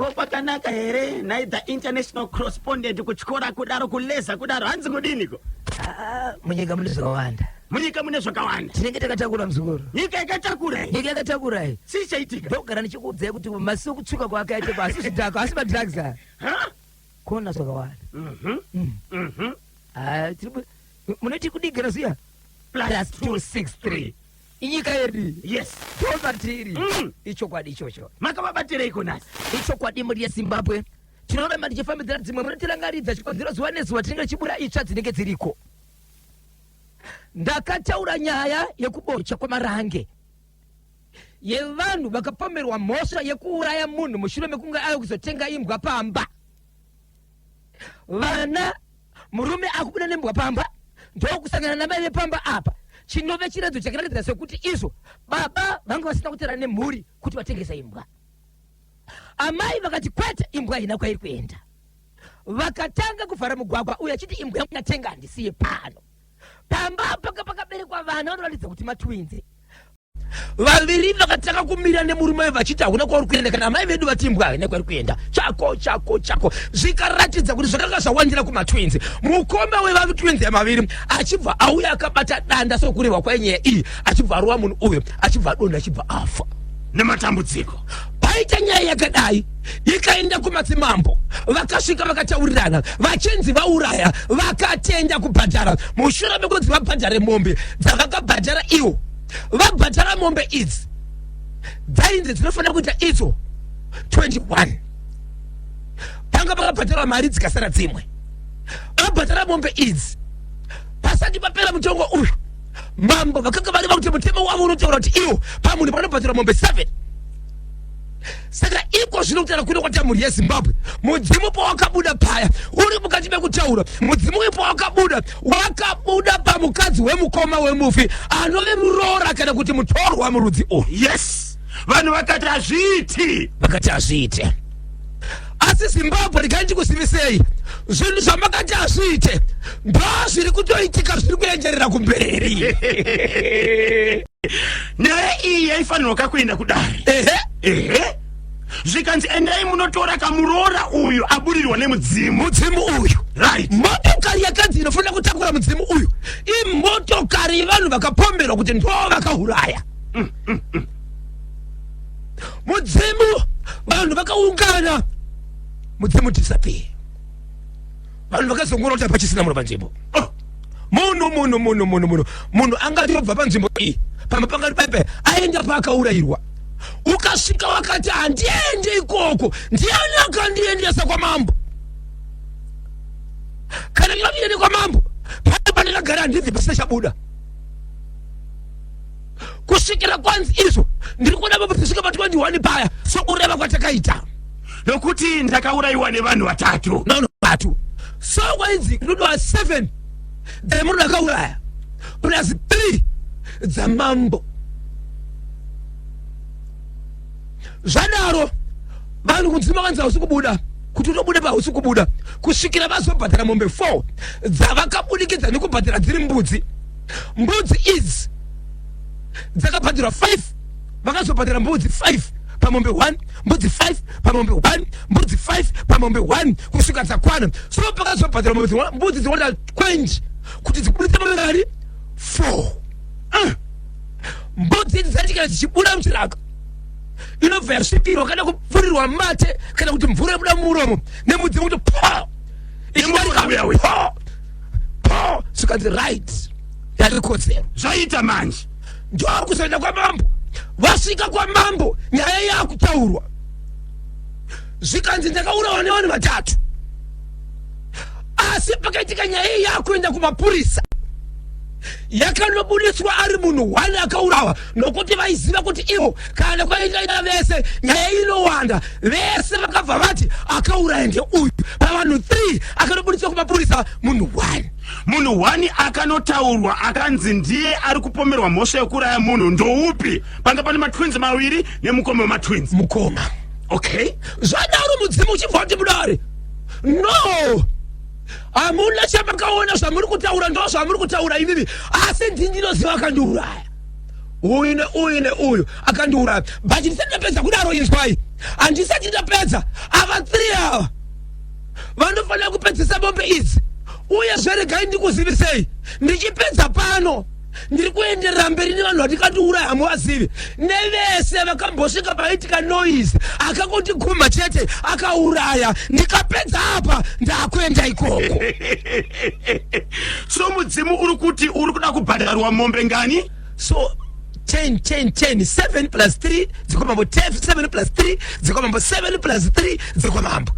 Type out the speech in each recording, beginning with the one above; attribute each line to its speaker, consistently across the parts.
Speaker 1: Ko kwakanaka here nhai the international correspondent kutyora kudaro kuleza kudaro hanzi kudiniko?
Speaker 2: Ah, munyika mune zvakawanda.
Speaker 1: Munyika mune zvakawanda.
Speaker 2: Tinenge takatakura muzukuru.
Speaker 1: Nyika yakatakura
Speaker 2: iyi. Nyika yakatakura iyi.
Speaker 1: Chii chaitika?
Speaker 2: Ndogara ndichikuudzai kuti masi okutsvuka kwaakaita ko asi zvidhakwa asi madrugs aya.
Speaker 1: Ha?
Speaker 2: Kuona zvakawanda.
Speaker 1: Mhm. Mhm.
Speaker 2: Ah, tiri ku- munoti kudigira zviya? Plus 263. Inyika yedu.
Speaker 1: Yes.
Speaker 2: Ndozvatiri. Ichokwadi ichocho.
Speaker 1: Makavabatireiko nhasi?
Speaker 2: Ichokwadi mhuri yeZimbabwe. Tinoramba tichifambidzana dzimwe munotirangaridza chikonzero zuva nezuva tinenge tichibura itsva dzinenge dziriko. Ndakataura nyaya yekubocha kwaMarange yevanhu vakapomerwa mhosva yekuuraya munhu mushure mekunge ave kuzotenga imbwa pamba. Vana murume akubuda nembwa pamba ndokusangana namai vepamba apa chinove chiratidzo chakaratidzira sekuti izvo baba vanga vasina kutaura nemhuri kuti vatengesa imbwa. Amai vakati kwete, imbwa haina kwairi kuenda. Vakatanga kuvhara mugwagwa uyo achiti imbwa yangu ndatenga handisiye pano. Pamba panga pakaberekwa vana vanoratidza kuti matwinzi. Vaviri vakatanga kumira nemurume uyu vachiti hakuna kwauri kuenda kana amai vedu vati imbwa haina kwairi kuenda. Chako chako chako zvikaratidza kuti zvakanga zvawandira kumatwinzi. Mukoma wevatwinzi maviri achibva auya akabata danda sokurehwa kwainyaya iyi achibva arova munhu uyu achibva adonha achibva afa.
Speaker 1: Nematambudziko.
Speaker 2: Paita nyaya yakadai ikaenda kumadzimambo vakasvika vakataurirana vachinzi vauraya vakatenda kubhadhara mushure mekunzi vabhadhare mombe dzavakabhadhara iwo vabhadhara mombe idzi dzainzi dzinofanira kuita idzo 21 panga pakabhadharwa mari dzikasara dzimwe vabhadhara mombe idzi pasati papera mutongo uyu mambo vakanga vareva kuti mutemo wavo unotaura kuti iwo pamunhu panobhadharwa mombe 7 saka iko zvino kutaura kuno kwata mhuri yezimbabwe mudzimu pawakabuda paya uri mukati mekutaura mudzimu uyu pawakabuda wakabuda pamukadzi wemukoma wemufi anove muroora kana kuti mutorwa murudzi uyu
Speaker 1: yes vanhu vakati hazviiti
Speaker 2: vakati hazviite asi zimbabwe regai ndikuzivisei zvinhu zvamakati hazviite ndo zviri kutoitika zviri kuenderera kumberi
Speaker 1: nyaya iyi yaifanirwa kakuenda kudare
Speaker 2: ehe
Speaker 1: ehe zvikanzi endai munotora kamuroora uyu aburirwa nemudzimu
Speaker 2: mudzimu uyu
Speaker 1: right
Speaker 2: motokari yakanzi inofanira kutakura mudzimu uyu imotokari yevanhu vakapomberwa kuti ndo vakauraya Mudzimu vanhu vakaungana mudzimu disappear. Vanhu vakazongona kuti hapachisina munhu panzvimbo. Oh, munhu munhu munhu munhu munhu munhu angatobva panzvimbo iyi pamba pangati paipai aenda paakaurayirwa ukasvika wakati handiendi ikoko ndiani akandiendesa kwamambo kana ndingandiende kwamambo paya pandakagara handibvi pasina chabuda kusvikira kwanzi izvo ndiri kuona baba tisvika pa 21 paya sokureva kwatakaita
Speaker 1: nokuti ndakaurayiwa nevanhu vatatu
Speaker 2: vanhu vatatu so kwainzi kunodiwa 7 dzemunhu akauraya plus 3 dzamambo zvadaro vanhu kunzima kwanzi hausi kubuda kuti utobude pahausi kubuda kusvikira vazobhadhara mombe 4 dzavakabudikidza nekubhadhara dziri mbudzi mbudzi idzi dzakabhadharwa 5 vakazobhadhara mbudzi 5 pamombe 1 mbudzi 5 pamombe 1 mbudzi 5 pamombe 1 kusvika dzakwana so pakazobhadharwa mombe mbudzi dzinoda 20 kuti dzibuditse mombe ngani 4 ah. mbudzi idzi dzaiti kana dzichibuda muchiraka inobva yasvipirwa kana kupfurirwa mate kana kuti mvura yobuda mumuromo nemudzimu kuti pa ichidarika pa pa zvikanzi right yarikodzero
Speaker 1: zvaita manje
Speaker 2: ndokuzoenda kwamambo vasvika kwamambo nyaya yakutaurwa zvikanzi ndakaurawa nevanhu vatatu asi pakaitika nyaya iyi yakuenda kumapurisa yakanobudiswa ari munhu one akaurawa nokuti vaiziva kuti ivo kana kwaita vese nyaya inowanda vese vakabva vati akauraya ndeuyu pavanhu 3 akanobudiswa kumapurisa munhu one
Speaker 1: munhu one akanotaurwa akanzi ndiye ari kupomerwa mhosva yekuuraya munhu ndoupi panga pane matwins maviri nemukoma wematwins
Speaker 2: mukoma
Speaker 1: okay
Speaker 2: zvadaro mudzimu uchibva kuti mudare no hamuna chamakaona zvamuri kutaura ndo zvamuri kutaura imimi asi ndini ndinoziva akandiuraya uyu neuyu neuyu akandiuraya but ndisati ndapedza kudaro inzwai Handisati ndapedza. Ava 3 ava vanofanira kupedzisa mombe idzi. Uyezve regai ndikuzivisei, ndichipedza pano ndiri kuenderera mberi nevanhu vatingandiuraya hamuvazivi, nevese vakambosvika paitika noise akangondigumha chete akauraya. Ndikapedza apa ndakuenda ikoko.
Speaker 1: So mudzimu uri kuti uri kuda kubhadharwa mombe ngani?
Speaker 2: So 10 10 10, 7 plus 3 dzikwamambo, 10 7 plus 3 dzikwamambo, 7 plus 3 dzikwamambo.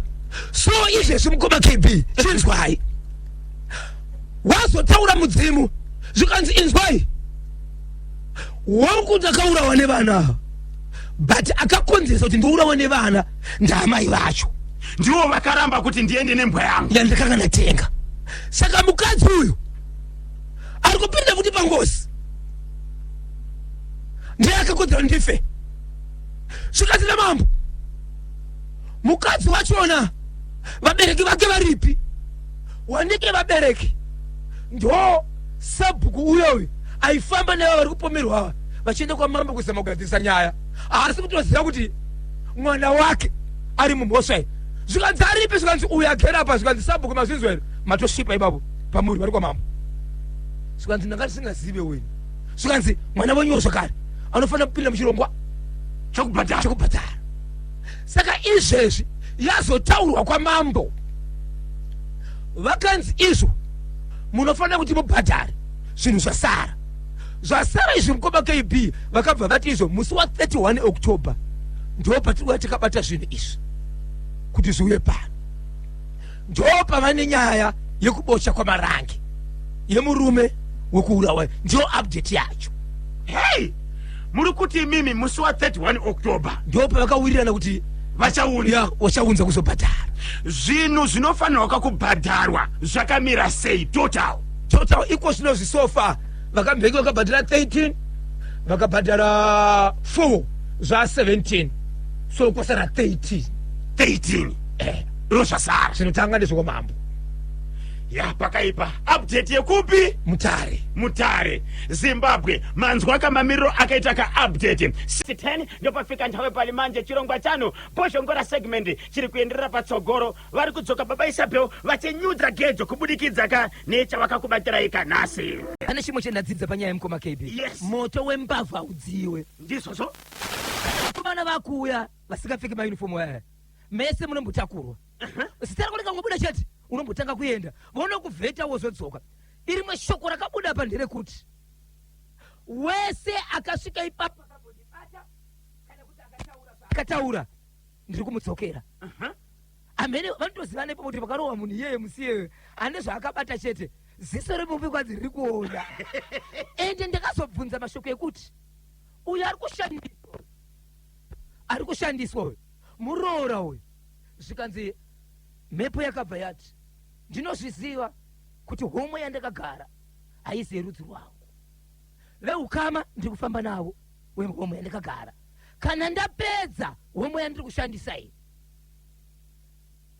Speaker 2: So izvezvi mukoma KB, chinzwai, wazotaura mudzimu zvikanzi inzwai, wangu ndakaurawa nevana ava, but akakonzeresa kuti ndiurawa nevana ndaamai vacho.
Speaker 1: Ndivo vakaramba kuti ndiende nembwa yangu
Speaker 2: yandakanga ndatenga. Saka mukadzi uyu ari kupinda futi pangozi, ndiye akakodzera ndife. Zvikanzi namambo, mukadzi wachona vabereki vake varipi? Wanike vabereki ndo sabhuku uyoyu aifamba neva vari kupomerwa ava vachienda kwamambo kuzama kugadzirisa nyaya, haasi kutoziva kuti mwana wake ari mumhosva iyi. Zvikanzi aripi? Zvikanzi uyu agere apa. Zvikanzi sabhuku mazvinzwa here? Matosvipa ipapo pamuri vari kwamambo. Zvikanzi ndanga ndisingazive weni. Zvikanzi mwana wenyuwo zvakare anofanira kupinda muchirongwa
Speaker 1: chokubhadhara.
Speaker 2: Chokubhadhara. Saka izvezvi yazotaurwa kwamambo, vakanzi izvo munofanira kuti mubhadhare zvinhu zvasara. Zvasara izvi mukoma KB, vakabva vati izvo musi wa 31 October ndo patiri kuya takabata zvinhu izvi kuti zviuye pano. Ndo pava nenyaya yekubocha kwaMarange yemurume wekuurawa, ndiyo update yacho.
Speaker 1: Hei, muri kuti imimi musi wa 31 October
Speaker 2: ndo pavakawirirana kuti
Speaker 1: vachaunza.
Speaker 2: Ya, vachaunza kuzobhadhara.
Speaker 1: Zvinhu zvinofanirwa kakubhadharwa zvakamira sei total?
Speaker 2: Total iko zvino zvisofa vakambenge vakabhadhara 13, vakabhadhara 4, zva 17, so kwasara 13.
Speaker 1: 13 ndo zvasara.
Speaker 2: Zvinotanga ndezvekwamambo.
Speaker 1: Ya, pakaipa. Update yekupi?
Speaker 2: Mutare.
Speaker 1: Mutare, Zimbabwe. Manzwa kamamiriro akaita kaupdate 10 ndopafika nthawe pali manje. Chirongwa chanu Bhozhongora segment chiri kuenderera patsogoro. Vari kudzoka baba Isabel vachinyudza gejo kubudikidza ka nechavakakubatirai kanhasi.
Speaker 2: Pane chimwe chandadzidza panyaya yemukoma KB.
Speaker 1: Yes.
Speaker 2: Moto wembavha haudziwe.
Speaker 1: Ndizvozvo.
Speaker 2: Vakomana vakuuya vasingapfeki mayunifomu aya, mese munombotakurwa. Zita rako rikangobuda chete unombotanga kuenda, vonokuvheta wozodzoka. Irimwe shoko rakabuda apa nderekuti wese akasvika ipapo akambondibata kana kuti akataura zvaakataura, ndiri kumudzokera. Amene vanotozivana ipapo kuti vakarohwa munhu iyeye musi iyeyo ane zvaakabata chete, ziso remufi kwanzi riri kuona. Ende ndakazobvunza mashoko ekuti uyu ari kushandiswa, ari kushandiswa uyu muroora uyu. Zvikanzi mhepo yakabva yati ndinozviziva kuti homwe yandakagara haisi yerudzi rwangu, veukama ndiri kufamba navo wehomwe yandakagara. Kana ndapedza homwe yandiri kushandisa iyi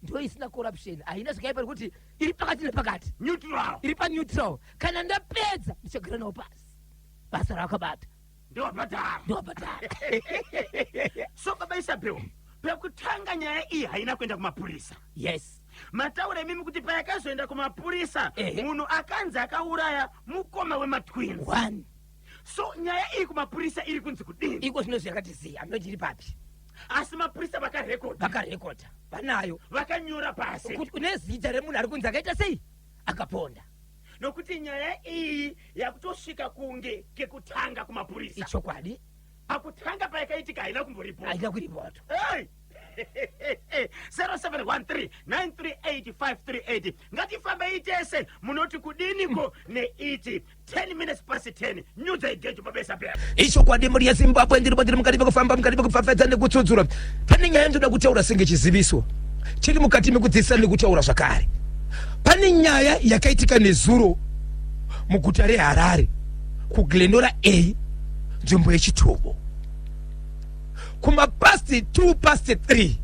Speaker 2: ndo isina corruption, haina zvakaipa nekuti iri pakati nepakati,
Speaker 1: neutral,
Speaker 2: iri paneutral. Kana ndapedza ndichagara navo pasi, basa ravakabata
Speaker 1: ndowabhadhara.
Speaker 2: Ndowabhadhara.
Speaker 1: So baba Isabel, pekutanga nyaya iyi haina kuenda kumapurisa?
Speaker 2: Yes.
Speaker 1: Mataura imimi kuti payakazoenda kumapurisa,
Speaker 2: Ehe.
Speaker 1: munhu akanzi akauraya mukoma wematwins.
Speaker 2: One.
Speaker 1: So nyaya iyi kumapurisa iri kunzi kudini?
Speaker 2: Iko zvino zvakati zii, hameno iri papi.
Speaker 1: Asi mapurisa vakarekodha?
Speaker 2: Vakarekodha, vanayo.
Speaker 1: Vakanyora pasi
Speaker 2: kuti une zita remunhu ari kunzi akaita sei, akaponda.
Speaker 1: Nokuti nyaya iyi yakutosvika kunge kekutanga kumapurisa.
Speaker 2: Ichokwadi.
Speaker 1: Pakutanga payakaitika haina kumboripota.
Speaker 2: Haina kuripota.
Speaker 1: Hey! 0713 938 538. Ngatifambei tese. Munoti kudiniko neiti 10 minutes past 10? Nyudza igejo pabesa pera.
Speaker 2: Ichokwadi mhuri yeZimbabwe, ndiri ndiri mukati mekufamba, mukati mekupfapfadza nekutsudzura. Pane nyaya ndoda kutaura senge chiziviso chiri mukati mekudzidzisa nekutaura zvakare. Pane nyaya yakaitika nezuro muguta reHarare kuGlenora A, nzvimbo yeChitobo, kumapast 2 past 3.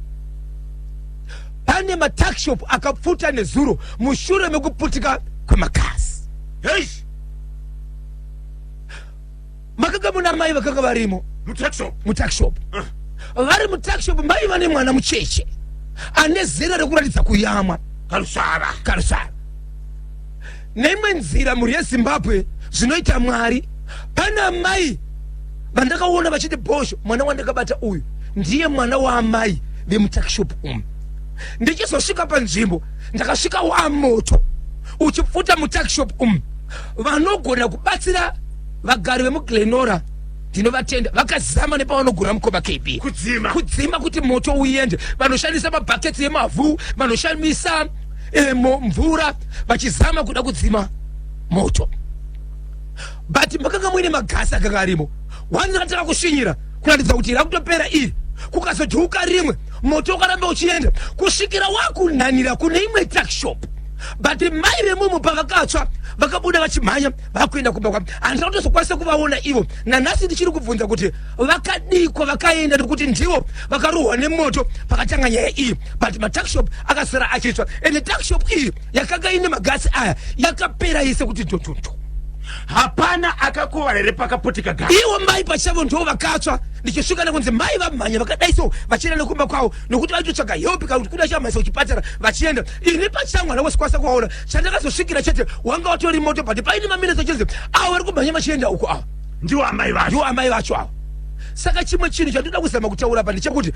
Speaker 2: Pane matakshop akapfuta nezuro mushure mekuputika kwemakasi.
Speaker 1: Hei!
Speaker 2: Makanga muna mai vakanga varimo
Speaker 1: mutakshop.
Speaker 2: Mutakshop. Vari mutuckshop maiva nemwana mucheche ane zera rekuratidza kuyamwa.
Speaker 1: Karusara.
Speaker 2: Karusara. Neimwe nzira mhuri yeZimbabwe zvinoita Mwari. Pana mai vandakaona vachiti bhosho mwana wandakabata uyu ndiye mwana waamai vemutuckshop umu. Ndichizosvika panzvimbo ndakasvika wamoto uchipfuta mutuckshop umu. Vanogona kubatsira vagari vemuGlenora ndinovatenda vakazama nepavanogona mukoma KB
Speaker 1: kudzima,
Speaker 2: kudzima kuti moto uende. Vanoshandisa mabhaketsi emavhu, vanoshandisa mvura vachizama kuda kudzima moto, but makanga muine magasi akanga arimo. One rakatanga kushinyira kuratidza kuti rakutopera iri, kukazodhuka rimwe moto ukaramba uchienda kusvikira wakunhanira kune imwe tuckshop. But mai vemumu pavakatsva vakabuda vachimhanya vakuenda kumba kwavo, handina kutozokwanisa kuvaona ivo. Nanhasi ndichiri kubvunza kuti vakadikwa vakaenda, nekuti ndivo vakarohwa nemoto pakatanga nyaya iyi. But matuckshop akasara achitsva, ende tuckshop iyi yakanga ine magasi aya yakapera yese kuti ntontonto.
Speaker 1: Hapana akakuvara here pakaputika gasi?
Speaker 2: Ivo mai pachavo ndivo vakatsva. Ndichisvika nekunzi mai vamhanya vakadai so vachienda nekumba kwavo, nokuti vaitotsvaga help kana kuti kuda chamhaisa kuchipatara vachienda. Ini pachangu handina kusikwanisa kuvaona, chandakazosvikira chete wanga watori moto, but paine maminitsi achinzi avo vari kumhanya vachienda uko ava
Speaker 1: ndiwo amai vacho,
Speaker 2: ndiwo amai vacho ava. Saka chimwe chinhu chandinoda kuzama kutaura apa ndechekuti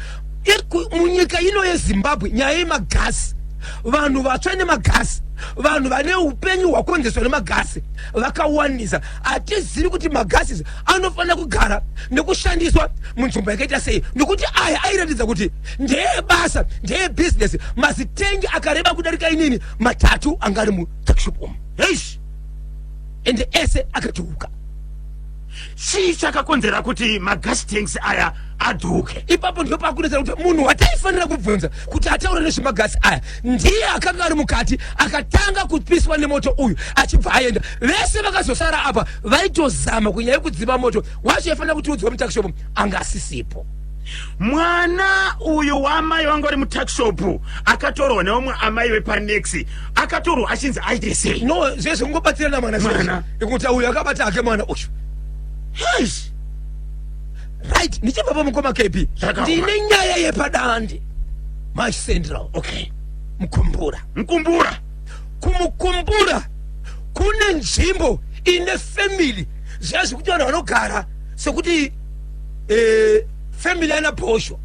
Speaker 2: munyika ino yeZimbabwe nyaya yemagasi, vanhu vatsva nemagasi, vanhu vane upenyu hwakonzeswa nemagasi vakawanisa. Hatizivi kuti magasi anofanira kugara nekushandiswa munzvimbo yakaita sei, nokuti aya airatidza kuti ndeebasa, ndeebhizinesi. Mazitengi akareba kudarika inini matatu anga ari mutuckshop umu.
Speaker 1: Eish,
Speaker 2: ende ese akadhuka.
Speaker 1: Chii chakakonzera kuti magas tanks aya adhuke?
Speaker 2: Ipapo ndipo pakunetsa kuti munhu wataifanira kubvunza kuti ataure nezvemagasi aya ndiye akanga ari mukati, akatanga kupiswa nemoto uyu achibva aenda. Vese vakazosara apa vaitozama kunyaya yekudzima moto wacho aifanira kutiudzwa mutuckshop anga asisipo.
Speaker 1: Mwana uyu waamai vanga vari mutuckshop akatorwa neumwe amai vepanexi, akatorwa achinzi aite sei?
Speaker 2: No, zvese kungobatsirana mwana.
Speaker 1: Mwana.
Speaker 2: Ikuti uyu akabata hake mwana uyu.
Speaker 1: Eish.
Speaker 2: Right, ndichibva pamukoma KB,
Speaker 1: Zvakaoma.
Speaker 2: ndine nyaya yepadande Mash Central.
Speaker 1: Okay.
Speaker 2: Mukumbura.
Speaker 1: Mukumbura.
Speaker 2: Kumukumbura kune nzvimbo ine family zviya zvekuti vanhu vanogara sekuti family ana Bhosho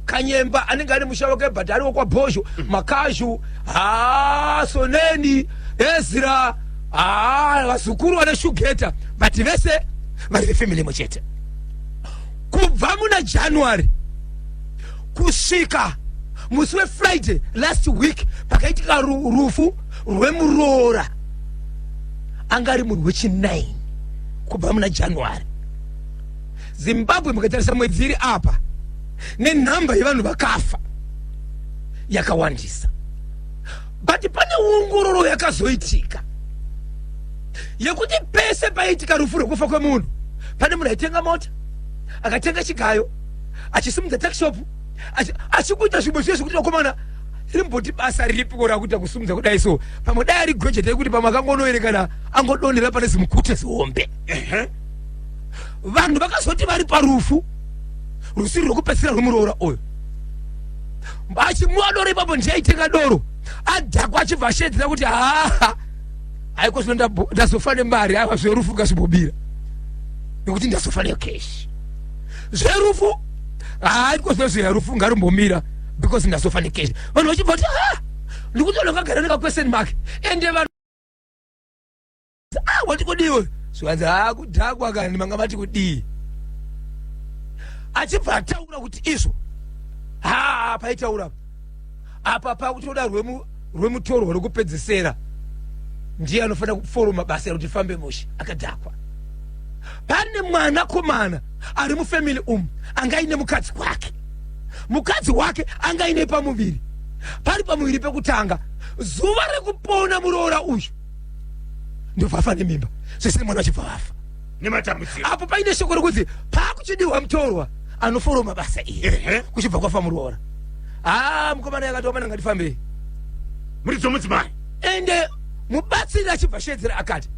Speaker 2: Kanyemba anenge ane musha wake, but ariwo kwaBhosho, Makazhu, ha Soneni, Ezra, ha vazukuru vane Shugeta, but vese vari vefamily imwe chete. Kubva muna January kusvika musi weFriday last week pakaitika rufu rwemuroora anga ari munhu wechi9 kubva muna January. Zimbabwe mukatarisa mwedzi iri apa nenhamba yevanhu vakafa yakawandisa, but pane ongororo yakazoitika yekuti pese paiitika rufu rwekufa kwemunhu pane munhu aitenga mota, akatenga chigayo, achisimudza tuckshop, achikuita zvimwe zviye zvekuti vakomana rimboti basa riripiko rakuita kusimudza kudai so. Pamwe dai ari graduate yekuti pamwe akangonoerekana angodonhera pane zimukute zihombe. Vanhu vakazoti vari parufu rusiri rwekupedzisira rwemuroora uyu achimwa doro ipapo, ndiye aitenga doro adhakwa, achibva ashedzera kuti haa, haiko zvino ndazofa nemari, aiwa zverufu ngazvimbobira nekuti ndazofa necash. Zverufu haiko zvino zverufu ngarumbomira because ndazofa necash. Vanhu vachibva kuti ha, ndikuti vanhu vakagara nekaquestion mark, ende vanhu wati kudiwe zvikanzi haa, kudhakwa kani, manga mati kudii? Achibva ataura kuti izvo haa, paitaura apa pakutoda rwemutorwa rwekupedzesera, ndiye anofanira kuforoma basa rekuti fambe mushe akadhakwa. Pane mwanakomana ari mufamily umu anga aine mukadzi wake, mukadzi wake anga aine pamuviri, pari pamuviri pekutanga zuva rekupona muroora uyu ndobva afa nemimba zvese, mwana achibva vafa
Speaker 1: nematambudziko.
Speaker 2: Apo paine shoko rekuti paakuchidiwa mutorwa anoforoma basa iri, kuchibva kwafa muroora. Haa, mukomana yakati wamana ngatifambei
Speaker 1: muridzo mudzimai.
Speaker 2: Ende mubatsiri achibva shedzera akati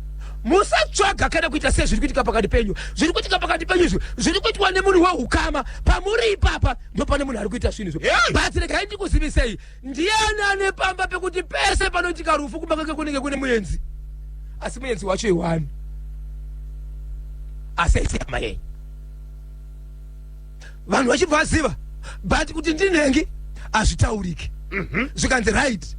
Speaker 2: Musatsvaga kana kuita sezviri kuitika pakati penyu. Zviri kuitika pakati penyu izvi zviri kuitwa nemunhu weukama. Pamuri ipapa ndopane munhu ari kuita zvinhu izvo. But regai ndikuzivisei, ndiani ane pamba pekuti pese panoitika rufu kumba kwake kunenge kune muenzi, asi muenzi wacho iwani, asi aisi hama yenyu. Vanhu vachibva vaziva, but kuti ndinhengi hazvitauriki. Zvikanzi right,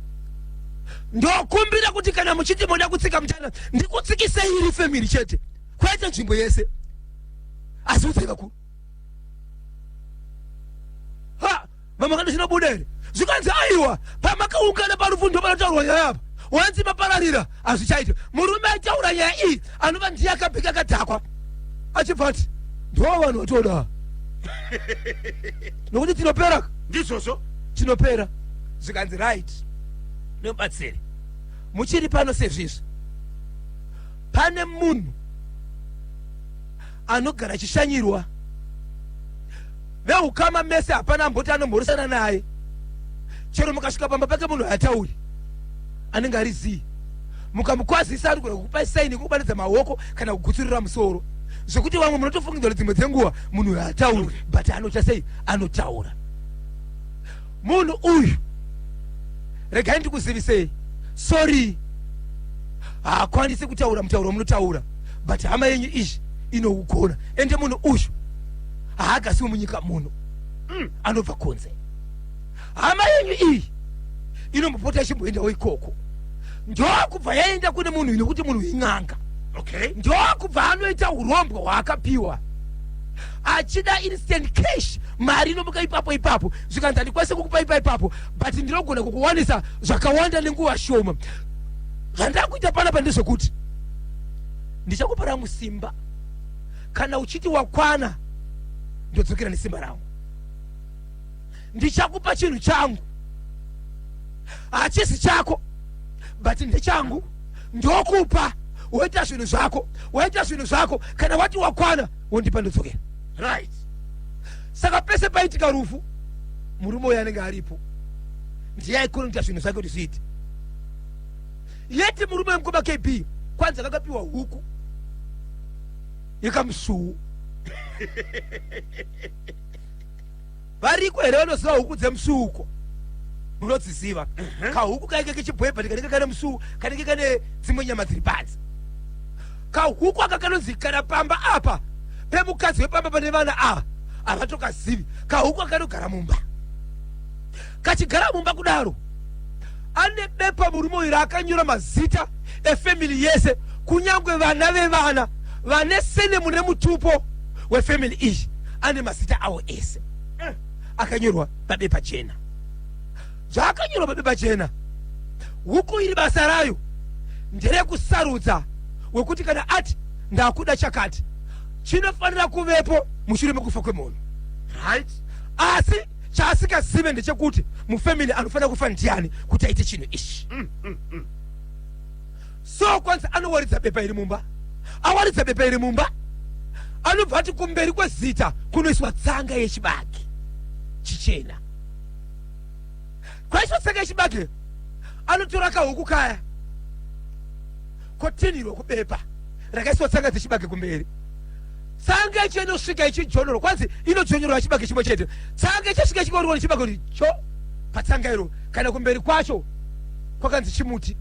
Speaker 2: ndokumbira kuti kana muchiti moda kutsika mutana, ndikutsikisei iri family chete, kwete nzvimbo yese, asi udzai vakuru. Ha, vamwe vakati zvinobuda here? Zvikanzi aiwa, pamakaungana parufu ndo panotaurwa nyaya apa, wanzi mapararira hazvichaita. Murume aitaura nyaya iyi anova ndiye akabika akadhakwa, achibva ati ndo vanhu vatoda nokuti tinopera.
Speaker 1: Ndizvozvo,
Speaker 2: tinopera. Zvikanzi right, nemubatsiri muchiri pano sezvizvi, pane munhu anogara achishanyirwa veukama mese, hapana amboti anomhoresana naye. Chero mukasvika pamba pake munhu haatauri, anenge ari zii. Mukamukwazisa anogona kukupai saini kukubatidza maoko kana kugutsurira musoro, zvekuti vamwe munotofungidzwa kuti dzimwe dzenguva munhu uyu haatauri, but anoita sei? Anotaura. Munhu uyu, regai ndikuzivisei, sorry, haakwanisi kutaura mutauro wamunotaura, but hama yenyu izvi inougona. Ende munhu uyu haagasiwe munyika muno, anobva kunze. Hama yenyu iyi inombopota ichimboendawo ikoko, ndokubva yaenda kune munhu nekuti munhu in'anga. Ndokubva anoita urombwa hwaakapiwa, achida instant cash, mari inomuka ipapo ipapo. Zvikanzi handikwanise kukupa ipa ipapo, but ndinogona kukuwanisa zvakawanda nenguva shoma. Zvandakuita panapa ndezvekuti ndichakupa rangu simba. Kana uchiti wakwana, ndodzokera nesimba rangu. Ndichakupa chinhu changu, hachisi chako but ndechangu, ndokupa, woita zvinhu zvako, waita zvinhu zvako. Kana wati wakwana, wondipa, ndodzokera. Saka pese paitika rufu, murume uyo anenge aripo, ndiye aikonekta zvinhu zvake kuti zviite. Yeti murume wemukoma KB kwanzi akakapiwa huku yekamusuwu. Variko here vanoziva huku dzemusuuko? Munodziziva? Kahuku kainge kechibwebha kanenge kane musuwu, kanenge kane dzimwe nyama dziri panze. Kahuku aka kanonzi kana pamba apa pemukadzi wepamba pane vana ava havatokazivi. Kahuku aka kanogara mumba, kachigara mumba kudaro, ane bepa murume uyu raakanyora mazita efamily yese, kunyange vana vevana vane senemu nemutupo wefamily iyi, ane mazita avo ese akanyorwa pabepa jena. Zvaakanyorwa pabepa jena, huku iri basa rayo nderekusarudza wekuti kana ati ndakuda chakati, chinofanira kuvepo mushure mekufa kwemunhu. Asi chaasingazive ndechekuti mufamily anofanira kufa ndiani kuti aite chinhu ichi. So kwanzi anowaridza bepa iri mumba, awaridza bepa iri mumba, anobva ati kumberi kwezita kunoiswa tsanga yechibage chichena. Kwaiswa tsanga yechibage, anotora kahuku kaya, kotinhirwa kubepa rakaiswa tsanga dzechibage kumberi. Tsanga icho inosvika ichijonyorwa, kwanzi inojonyorwa chibage chimwe chete. Tsanga ichasvika ichikorwa nechibage kuti cho patsanga iro, kana kumberi kwacho kwakanzi chimuti,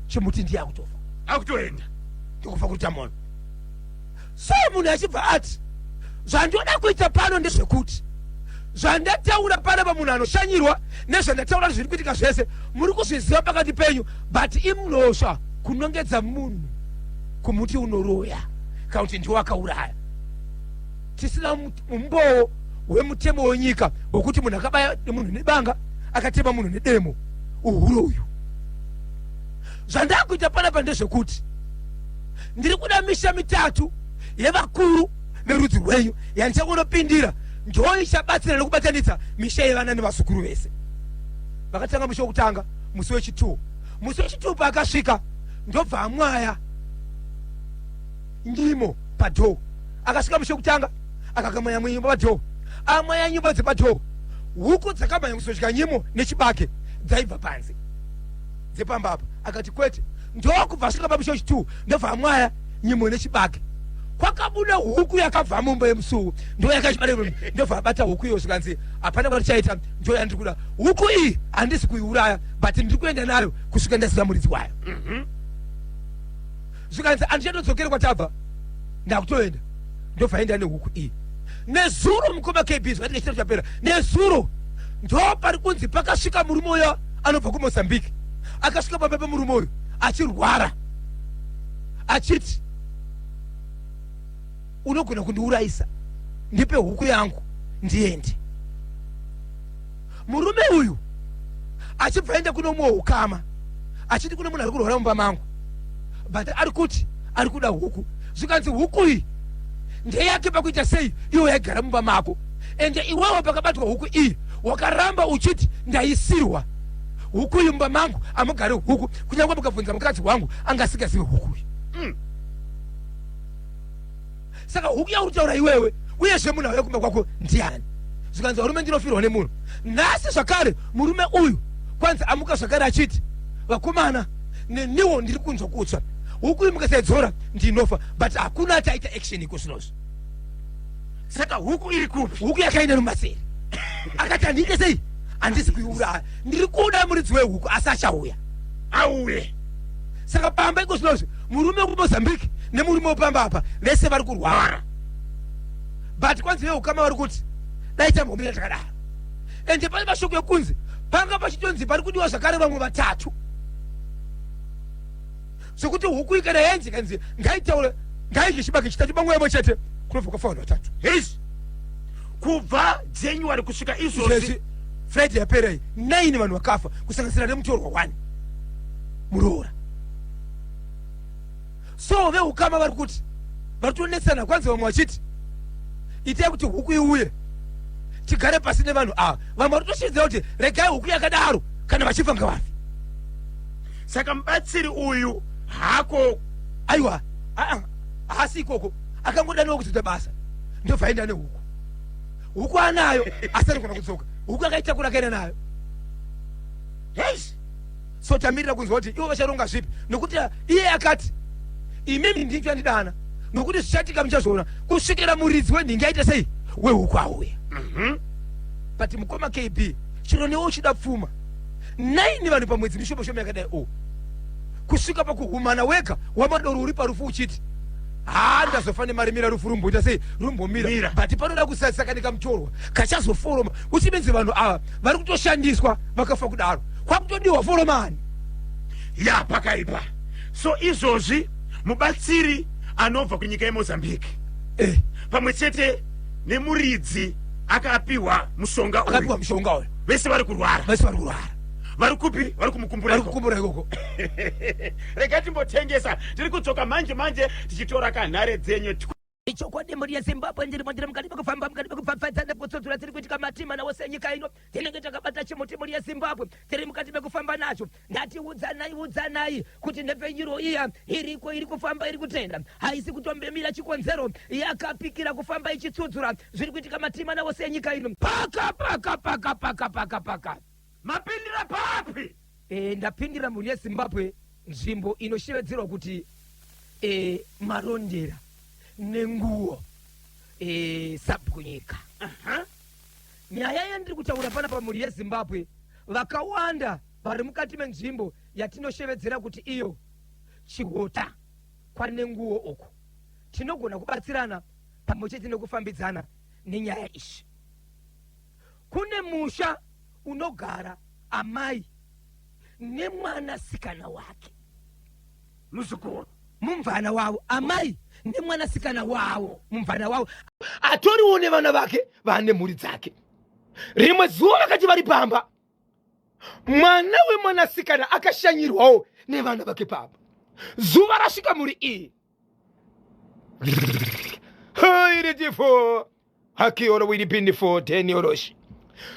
Speaker 2: chimuti ndiye akutofa,
Speaker 1: akutoenda
Speaker 2: ndikufa kuita mono. So munhu achibva ati zvandinoda kuita pano ndezvekuti zvandataura panapa, munhu anoshanyirwa nezvandataura zviri kuitika zvese muri kuzviziva pakati penyu, but imhosva kunongedza munhu kumuti unoroya kana kuti ndiwo akauraya, tisina mumbowo wemutemo wenyika wekuti munhu akabaya munhu nebanga, akatema munhu nedemo, uhuro uyu. Zvandakuita panapa ndezvekuti ndiri kuda misha mitatu yevakuru verudzi rwenyu yandichakunopindira, ndo ichabatsira nekubatanidza misha yevana nevazukuru vese. Vakatanga musha wekutanga musi wechi2. Musi wechi2 paakasvika, ndobva amwaya nyimo padhoo. Akasvika musha wekutanga, akakamwaya nyimo padhoo, amwaya nyimo dzepadhoo, huku dzakamhanya kuzodya nyimo nechibage dzaibva panze dzepamba apa. Akati kwete, ndokubva asvika pamusha wechi2, ndobva amwaya nyimo nechibage kwakabuda huku yakabva mumba yemusuwu ndo yakachibata ndobva abata huku iyo zvikanzi hapana kwatichaita ndo yandiri kuda huku iyi handisi kuiuraya but ndiri kuenda nayo kusvika ndaziva muridzi wayo mhm. zvikanzi handichatodzokere kwatabva ndakutoenda ndobva enda nehuku iyi nezuro mukoma kb zvakati chitatu chapera nezuro ndo pari kunzi pakasvika murume uyo anobva kumozambique akasvika pamba pemurume uyu achirwara achiti unogona kundiurayisa ndipe huku yangu ndiende murume uyu achibva enda kune umwe ukama achiti kune munhu ari kurwara mumba mangu but ari kuti ari kuda huku zvikanzi huku iyi ndeyake pakuita sei iwo yaigara mumba mako ende iwewo pakabatwa huku iyi wakaramba uchiti ndaisirwa huku iyi mumba mangu amugari huku kunyange mukabvunza mukadzi wangu angasingazive huku iyi mm. saka huku yauri kutaura iwewe uyezve munhu auya kumba kwako ndiani zvikanzi varume ndinofirwa nemunhu nhasi zvakare murume uyu kwanzi amuka zvakare achiti vakomana neniwo ndiri kunzwa kutsva huku iyi mukasaidzora ndinofa but hakuna ati aita action iko zvinozvi
Speaker 1: saka huku iri kupi
Speaker 2: huku yakaenda nomaseri akati handiite sei handisi kuiuraya ndiri kuda muridzi wehuku asi achauya
Speaker 1: auye
Speaker 2: saka pamba iko zvinozvi murume wekumozambique nemurume wepamba apa vese vari kurwara but kwanzi veukama vari kuti dai tambomira takadaro ende pane mashoko ekunzi panga pachitonzi pari kudiwa zvakare vamwe vatatu zvekuti huku ikana yainzi ikanzi ngaitaure ngaidye chibage chitatu pamwe yavo chete kunobva kwafa vanhu vatatu
Speaker 1: hezvi kubva january kusvika izvozvi
Speaker 2: friday yapera iyi nine vanhu vakafa kusanganisira nemutorwa one muroora so veukama vari kuti vari kutonetsana kwanzi vamwe vachiti itai kuti huku iuye tigare pasi nevanhu ava vamwe vari kutoshidzira kuti regai huku yakadaro kana vachifa ngavafi
Speaker 1: saka mubatsiri uyu hako
Speaker 2: aiwa haasi ikoko akangodaniwa kuzoita basa ndobva aenda nehuku huku anayo asi anogona kudzoka huku akaitakura akaenda nayo
Speaker 1: yes
Speaker 2: so tamirira kunzwa kuti ivo vacharonga zvipi nokuti iye akati imimi ndini chandidana nokuti zvichatika muchazviona kusvikira muridzi wenhingi aita sei wehuku auya mm-hmm. but mukoma kb chero newe uchida pfuma naini vanhu pamwedzi mishoma shoma yakadai o oh. kusvika pakuhumana wega wamadoro uri parufu uchiti haa ndazofa nemari mira rufu rumboita sei rumbomira but panoda kusasakanika mutorwa kachazoforoma uchibenzi vanhu ava vari kutoshandiswa vakafa kudaro kwakutodiwa foromani
Speaker 1: ya pakaipa so izvozvi mubatsiri anobva kunyika yemozambique eh. pamwe chete nemuridzi akapiwa mushonga
Speaker 2: akapiwa mushonga uyu
Speaker 1: vese vari kurwara
Speaker 2: vese vari kurwara
Speaker 1: vari kupi vari kumukumbura
Speaker 2: vari kukumbura ikoko
Speaker 1: rega timbotengesa tiri kudzoka manje manje tichitora kanhare dzenyu
Speaker 2: Ichokwadi mhuri yeZimbabwe ndiri mandiri mukati mekufamba mukati mekupfapfadza nekutsudzura tiri kuitika matima wose enyika ino tinenge takabata chimuti mhuri yeZimbabwe tiri mukati mekufamba nacho ndati udzanai udzanai kuti nhepfenyuro iya iriko iri kufamba iri kutenda haisi kutombemira chikonzero yakapikira kufamba ichitsudzura zviri kuitika matima wose enyika ino paka paka paka paka paka paka
Speaker 1: mapindira papi
Speaker 2: e, ndapindira mhuri yeZimbabwe nzvimbo inoshevedzerwa kuti e, marondera nenguo e, sabhunyika uh -huh. nyaya yandiri kutaura pana pamhuri yezimbabwe vakawanda vari mukati menzvimbo yatinoshevedzera kuti iyo chihota kwanenguo uku tinogona kubatsirana pamwe chete nekufambidzana nenyaya izvi kune musha unogara amai nemwanasikana wake
Speaker 1: muzukuru
Speaker 2: mumvana wavo amai nemwanasikana wavo mumvana wavo atoriwo nevana vake vane mhuri dzake rimwe zuva vakati vari pamba mwana wemwanasikana akashanyirwawo nevana vake pamba zuva rasvika mhuri iyi iritifo hakioro wiripindifo tenioroshi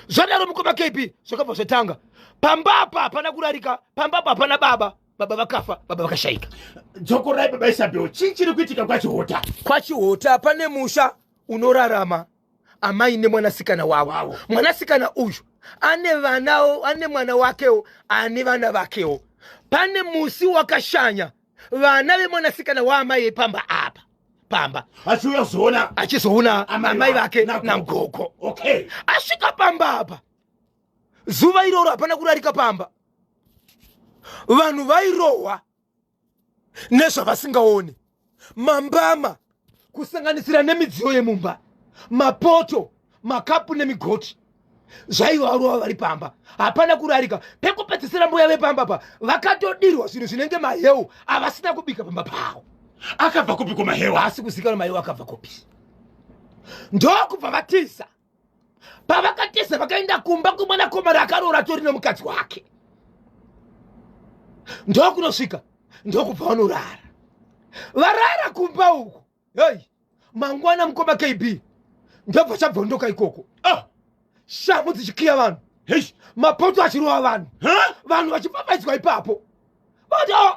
Speaker 2: zvadaro mukoma kp zvakabva zvatanga pamba apa hapana kurarika pamba apa hapana baba baba vakafa baba vakashaika
Speaker 1: dzokorai baba isabel chii chiri kuitika kwachihota
Speaker 2: kwachihota pane musha unorarama amai nemwanasikana wavo mwanasikana uyu ane vanawo ane mwana wakewo ane vana vakewo pane musi wakashanya vana vemwanasikana waamai vepamba apa pamba
Speaker 1: achiuya kuzoona
Speaker 2: achizoona amai vake
Speaker 1: nagogo okay
Speaker 2: asvika pamba apa zuva iroro hapana kurarika pamba vanhu vairohwa nezvavasingaoni mambama kusanganisira nemidziyo yemumba mapoto makapu nemigoti zvaivarova vari pamba hapana kurarika pekupedzisira mbuya vepamba pa vakatodirwa zvinhu zvinenge maheu avasina kubika pamba pavo
Speaker 1: akabva kupi kumaheu
Speaker 2: asi kuzikanwa maheu akabva kupi ndokubva vatiza pavakatiza vakaenda kumba kwemwanakomana akaroora atori nemukadzi wake ndokunosvika ndokubva vanorara varara kumba uku hei mangwana mukoma kb ndobva chabvondoka ikoko
Speaker 1: ah!
Speaker 2: shamhu dzichikiya vanhu
Speaker 1: hey.
Speaker 2: mapoto achirova vanhu
Speaker 1: huh?
Speaker 2: vanhu vachipapaidzwa ipapo vati oh!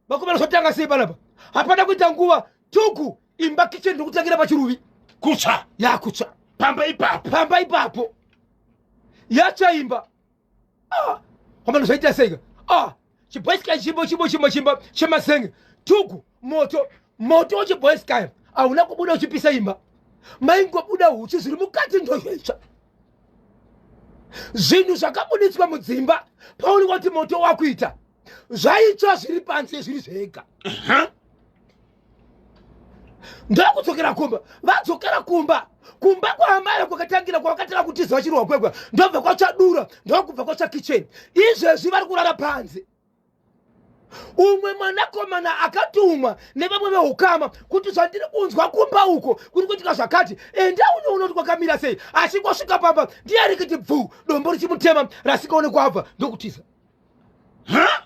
Speaker 2: vakomana zvotanga sei panapa hapana kuita nguva tuku imba kitchen ndokutangira pachiruvi
Speaker 1: kutsva
Speaker 2: yakutsva
Speaker 1: pamba ipapo
Speaker 2: pamba ipapo yatsva imba ah, kwamana zvaita seika ah, chibhoiskai chimbo chimbo chimbo chimba chemasenge tuku moto moto wechibhoiskai hauna kubuda uchipisa imba maingobuda huchi zviri mukati ndozvaitsva zvinhu zvakabuditswa mudzimba pauri wati moto wakuita zvaitsva zviri panze zviri zvega ndokudzokera kumba vadzokera kumba kumba kwaamai kwakatangira kwavakatanga kutiza vachirwa kwegwa ndobva kwatsva dura ndokubva kwatsva kitchen izvezvi vari kurara panze umwe mwanakomana akatumwa nevamwe veukama kuti zvandiri kunzwa kumba uko kuri kuitika zvakati enda unoona kuti kwakamira sei achingosvika pamba ndiye rikiti bvuu dombo richimutema rasikaone kwabva ndokutiza
Speaker 1: huh?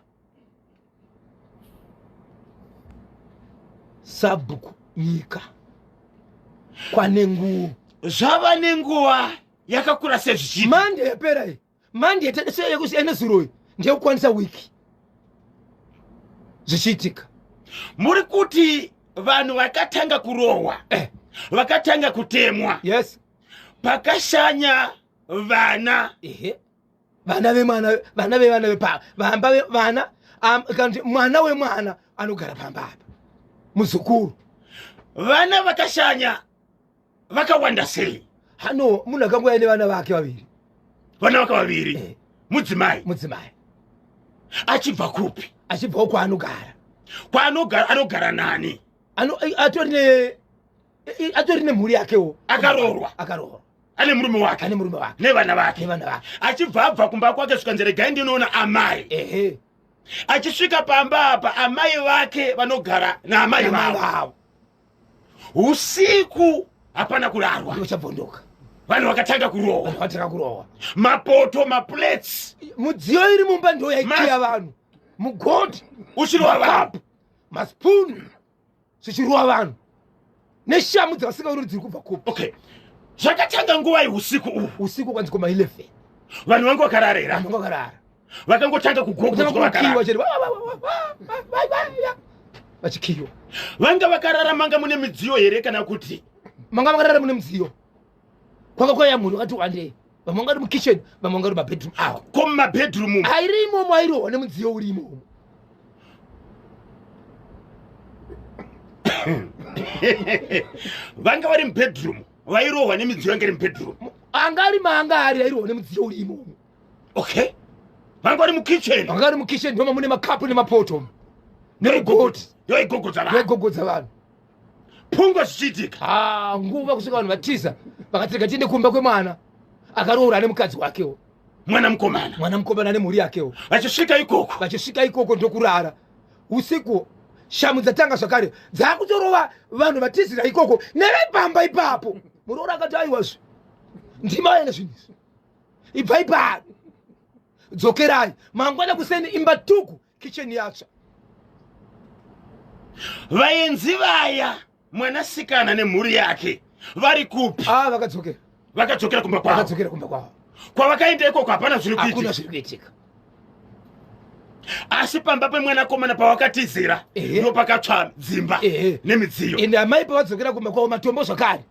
Speaker 2: Sabhuku nyika kwane nguo
Speaker 1: zvava nenguva yakakura sezvichii
Speaker 2: mande yapera iyi mande yetenezuro iyi ndeyekukwanisa wiki zvichiitika
Speaker 1: muri kuti vanhu vakatanga kurohwa
Speaker 2: eh.
Speaker 1: vakatanga kutemwa
Speaker 2: yes
Speaker 1: pakashanya vana
Speaker 2: ehe vana vemwana vana vevana vepa vamba vana kana mwana wemwana anogara pamba apa muzukuru
Speaker 1: vana vakashanya vakawanda sei
Speaker 2: hano munhu akangouya nevana vake vaviri
Speaker 1: vana vake vaviri
Speaker 2: eh.
Speaker 1: mudzimai
Speaker 2: mudzimai
Speaker 1: achibva kupi
Speaker 2: achibvawo kwaanogara
Speaker 1: kwaanogara anogara nani
Speaker 2: atori atori nemhuri yakewo
Speaker 1: akaroorwa
Speaker 2: akaroorwa
Speaker 1: ane murume wake
Speaker 2: ane murume wake
Speaker 1: nevana vake
Speaker 2: nevana vake
Speaker 1: achibva abva kumba kwake zvikanzi regai ndinoona amai
Speaker 2: ehe
Speaker 1: achisvika pamba apa amai vake vanogara naamai vavo usiku hapana kurarwa
Speaker 2: chabvondoka
Speaker 1: vanhu vakatanga kurohwa
Speaker 2: vanhu vatanga kurohwa
Speaker 1: mapoto maplates
Speaker 2: mudziyo iri mumba ndo yaikiya vanhu mugoti
Speaker 1: uchirova vanhu
Speaker 2: maspoon zvichirova vanhu neshamu dzavasingaoni dziri kubva kupi
Speaker 1: okay zvakatanga nguva usiku uhu
Speaker 2: usiku kwanzi koma 11
Speaker 1: vanhu vangu vakararera
Speaker 2: vanhu vakarara
Speaker 1: vakangotanga kugogoakiwa
Speaker 2: chete vachikiwa
Speaker 1: vanga vakarara manga mune midziyo here kana kuti
Speaker 2: manga vakarara mune midziyo kwanga kwaiya munhu vakati wandei vamwe vanga vari mukitchen vamwe vanga vari mumabedroom avo
Speaker 1: ko mumabedroom
Speaker 2: airi imomo airohwa nemudziyo uri imomo
Speaker 1: vanga vari mubedroom vairohwa nemidziyo yange iri mubedroom
Speaker 2: anga ari maanga ari airohwa nemudziyo uri imomo
Speaker 1: okay vanga vari mukitchen
Speaker 2: vanga vari mukitchen ndoma mune makapu nemapoto nemugoti
Speaker 1: yoigogodza vanhu
Speaker 2: yoigogodza vanhu
Speaker 1: pungwa zvichiitika
Speaker 2: ah, nguva kusvika vanhu vatiza vakati rega tiende kumba kwemwana akaroora ane mukadzi wakewo
Speaker 1: mwana mukomana
Speaker 2: mwana mukomana ane mhuri yakewo
Speaker 1: vachisvika ikoko
Speaker 2: vachisvika ikoko ndokurara usiku shamu dzatanga zvakare dzakutorova vanhu vatizira ikoko nevepamba ipapo muroora akati aiwazve ndima ene zvinhu izvi ibvai pano dzokerai mangwana kuseni imba tuku kitchen yatsva
Speaker 1: vaenzi vaya mwanasikana nemhuri yake vari kupi
Speaker 2: ah vakadzokera
Speaker 1: vakadzokera kumba kwavo
Speaker 2: vakadzokera kumba kwavo
Speaker 1: kwavakaenda ikoko hapana zviri
Speaker 2: hakuna
Speaker 1: kuitika
Speaker 2: zviri kuitika
Speaker 1: asi pamba pemwanakomana pawakatizira
Speaker 2: Ehe.
Speaker 1: ndo pakatsva dzimba
Speaker 2: Ehe.
Speaker 1: nemidziyo
Speaker 2: ende amai pavadzokera kumba kwavo matombo zvakare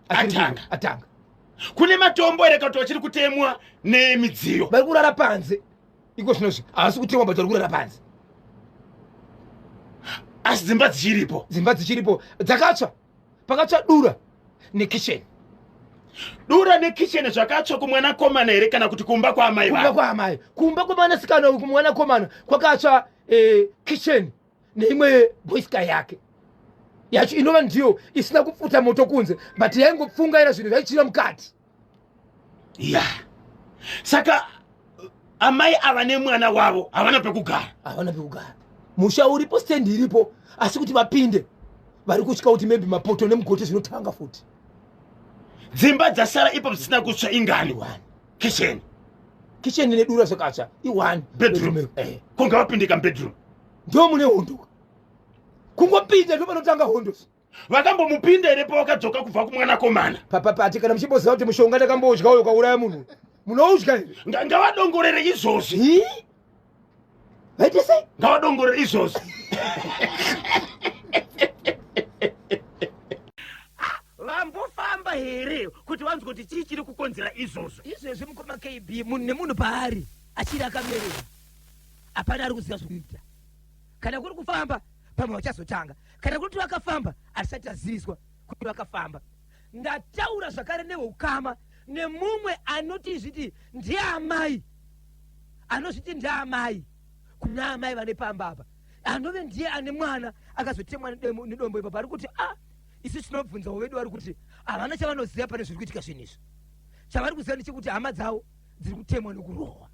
Speaker 2: achiri
Speaker 1: Atanga.
Speaker 2: atanga
Speaker 1: kune matombo here kana kuti vachiri kutemwa nemidziyo
Speaker 2: vari kurara panze iko zvinozvi havasi kutemwa but vari kurara panze
Speaker 1: Asi dzimba dzichiripo?
Speaker 2: Dzimba dzichiripo, dzakatsva. Pakatsva dura nekicheni.
Speaker 1: Dura nekicheni zvakatsva kumwanakomana here kana kuti kumba kwaamai?
Speaker 2: Kumba kwaamai. Kumba kwemwanasikana uyu, kumwanakomana kwakatsva kicheni neimwe boyska yake yacho inova ndiyo isina kupfuta moto kunze, but yaingopfungaira zvinhu zvaichira mukati.
Speaker 1: Ya, saka amai ava nemwana wavo havana pekugara.
Speaker 2: Havana pekugara. Musha uripo, stand iripo, asi kuti vapinde vari kutya kuti maybe mapoto nemugoti zvinotanga futi.
Speaker 1: Dzimba dzasara ipo dzisina kutsva ingani?
Speaker 2: One.
Speaker 1: Kitchen.
Speaker 2: Kitchen nedura zvakatsva i-one.
Speaker 1: Bedroom. Ko ngavapinde kamubedroom.
Speaker 2: Ndo mune hondo. Kungopinda ndo panotanga hondo.
Speaker 1: Vakambomupinda here pavakadzoka kubva kumwanakomana?
Speaker 2: Papapati kana muchimboziva kuti mushonga ndakambodya uyo ukauraya munhu, munoudya here?
Speaker 1: Ngavadongorere izvozvi.
Speaker 2: Vaite sei?
Speaker 1: Ngavadongorere izvozvi. Vambofamba here kuti vanzwe kuti chii chiri kukonzera izvozvo?
Speaker 2: Izvezvi mukoma KB, munhu nemunhu paari achiri akamerera, hapana ari kuziva zvekuita. Kana kuri kufamba, pamwe vachazotanga. Kana kuti vakafamba, hatisati taziviswa kuti vakafamba. Ndataura zvakare neveukama nemumwe anoti zviti ndiamai, anozviti ndiamai kuna amai vane pamba apa, anove ndiye ane mwana akazotemwa nedombo ipapo. Ari kuti a isu tinobvunzawo vedu, vari kuti havana chavanoziva pane zviri kuitika zvinhu izvi. Chavari kuziva ndechekuti hama dzavo dziri kutemwa nekurohwa.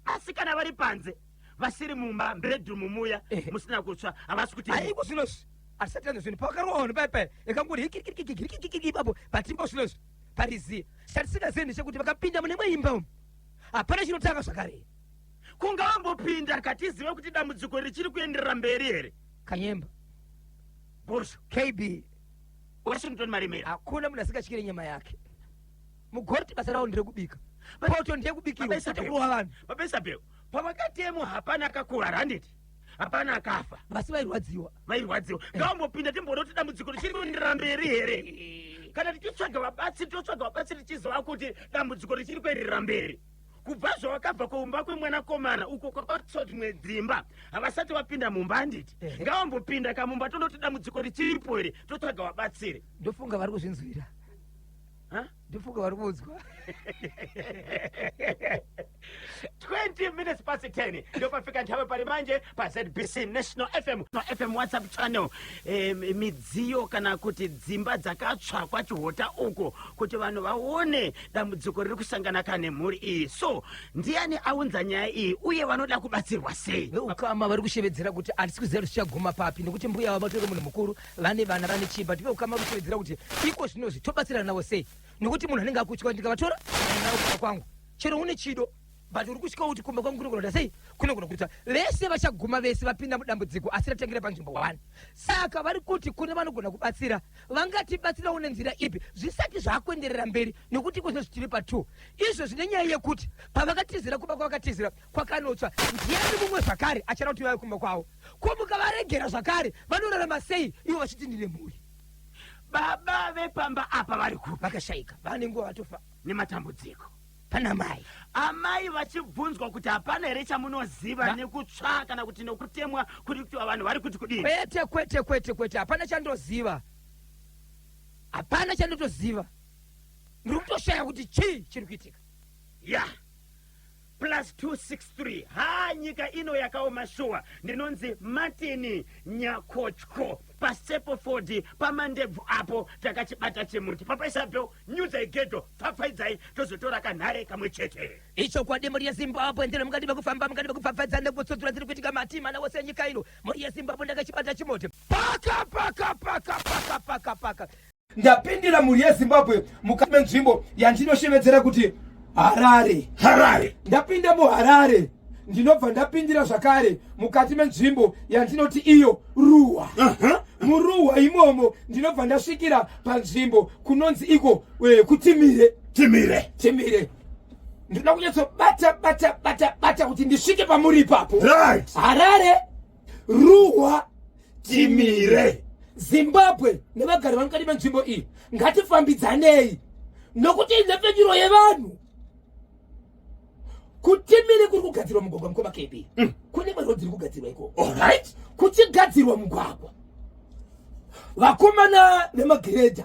Speaker 1: Asi kana vari panze vasiri mumba bedroom muya musina kutsva, havasi kuti
Speaker 2: haiko zvinozvi hatisati tanzwa zvinhu pakarohwa vanhu paya paya yakangori hikirikirikirikirikiriki ipapo patimbo zvinozvi pariziya. Chatisingazivi ndechekuti vakapinda mune imwe imba umu hapana chinotanga zvakare.
Speaker 1: Kungavambopinda katizive kuti dambudziko richiri kuenderera mberi here?
Speaker 2: Kanyemba.
Speaker 1: Bosho.
Speaker 2: KB.
Speaker 1: Washington Marimira.
Speaker 2: Hakuna munhu asingatyire nyama yake. Mugoti basa rawo nderekubika, poto ndeyekubikirwa, kwete kurova vanhu.
Speaker 1: Baba Isabel, pavakatemo hapana akakuvara, handiti? Hapana akafa.
Speaker 2: Vasi vairwadziwa.
Speaker 1: Vairwadziwa. Ngavambopinda timboona kuti dambudziko richiri kuenderera mberi here. Kana tichitsvaga vabatsiri, totsvaga vabatsiri tichiziva kuti dambudziko richiri kuenderera mberi. Kubva zvavakabva kumba kwemwanakomana uko kwakatsva dzimwe dzimba, havasati vapinda mumba, handiti? Ngavambopinda kamumba tondoti dambudziko richiripo here, totsvaga vabatsiri.
Speaker 2: Ndofunga vari kuzvinzwira. Ndofunga vari kuudzwa.
Speaker 1: 20 minutes past 10 ndopafika nthawi pali manje pa ZBC National FM, no FM WhatsApp channel. Midziyo kana kuti dzimba dzakatsva kwaChihota uko, kuti vanhu vaone dambudziko riri kusangana ka nemhuri iyi. So ndiani aunza nyaya iyi uye vanoda kubatsirwa sei?
Speaker 2: Veukama vari kushevedzera kuti handisi kuziva kuti zvichaguma papi, nekuti mbuya vavo vatori munhu mukuru, vane vana, vane chii, but veukama vari kushevedzera kuti iko zvinozvi tobatsirana navo sei, nekuti munhu anenge akutya kuti ndikavatora navo kumba kwangu, chero une chido but uri kusvika kuti kumba kwangu kunogona kuita sei, kunogona kuita vese vachaguma vese vapinda mudambudziko, asi ratangira panzvimbo 1. Saka vari kuti kune vanogona kubatsira, vangatibatsirawo nenzira ipi zvisati zvakuenderera mberi, nekuti iko zvinozvi tiri pa2 izvo zvine nyaya yekuti pavakatizira kumba kwavakatizira kwakanotsva, ndiani mumwe zvakare achada kuti vave kumba kwavo? Ko mukavaregera zvakare vanorarama sei ivo vachiti ndine mhuri?
Speaker 1: Baba vepamba apa vari kupi?
Speaker 2: Vakashaika, vane nguva vatofa.
Speaker 1: Nematambudziko.
Speaker 2: Pana mai.
Speaker 1: Amai vachibvunzwa kuti hapana here chamunoziva nekutsva kana kuti nekutemwa kuri kuti vanhu vari kuti kudini?
Speaker 2: Kwete, kwete, kwete, kwete, hapana chandoziva, hapana chandotoziva. Ndiri kutoshaya kuti chii chiri kuitika.
Speaker 1: Ya, plus 263. Ha, nyika ino yakaoma shuwa. Ndinonzi Martin Nyakotyo paSepoford paMandebvu apo takachibata chimuti. Papa Isabel, nyudzai gedho, pfapfaidzai, tozotora kanhare kamwe chete.
Speaker 2: Ichokwadi mhuri yeZimbabwe, ndiri mukati mekufamba, mukati mekupfapfaidza nekutsudzura dziri kuitika mati mana wose enyika ino. Mhuri yeZimbabwe, ndakachibata chimuti. Paka paka paka paka paka paka. Ndapindira mhuri yeZimbabwe mukati menzvimbo yandinoshevedzera kuti Harare.
Speaker 1: Harare.
Speaker 2: Ndapinda muHarare, ndinobva ndapindira zvakare mukati menzvimbo yandinoti iyo Ruwa. Muruwa imomo ndinobva ndasvikira panzvimbo kunonzi iko kuTimire.
Speaker 1: Timire.
Speaker 2: Timire. Ndinoda kunyatsobata bata bata bata kuti ndisvike pamuri ipapo. Harare, Ruwa,
Speaker 1: Timire.
Speaker 2: Zimbabwe nevagari vamukati menzvimbo iyi, ngatifambidzanei nokuti inhepfenyuro yevanhu. KuTimire kuri kugadzirwa mugwagwa mukoma KB. Kune imwe rodhi iri kugadzirwa ikoko.
Speaker 1: Alright.
Speaker 2: Kuchigadzirwa mugwagwa, vakomana vemagiredha,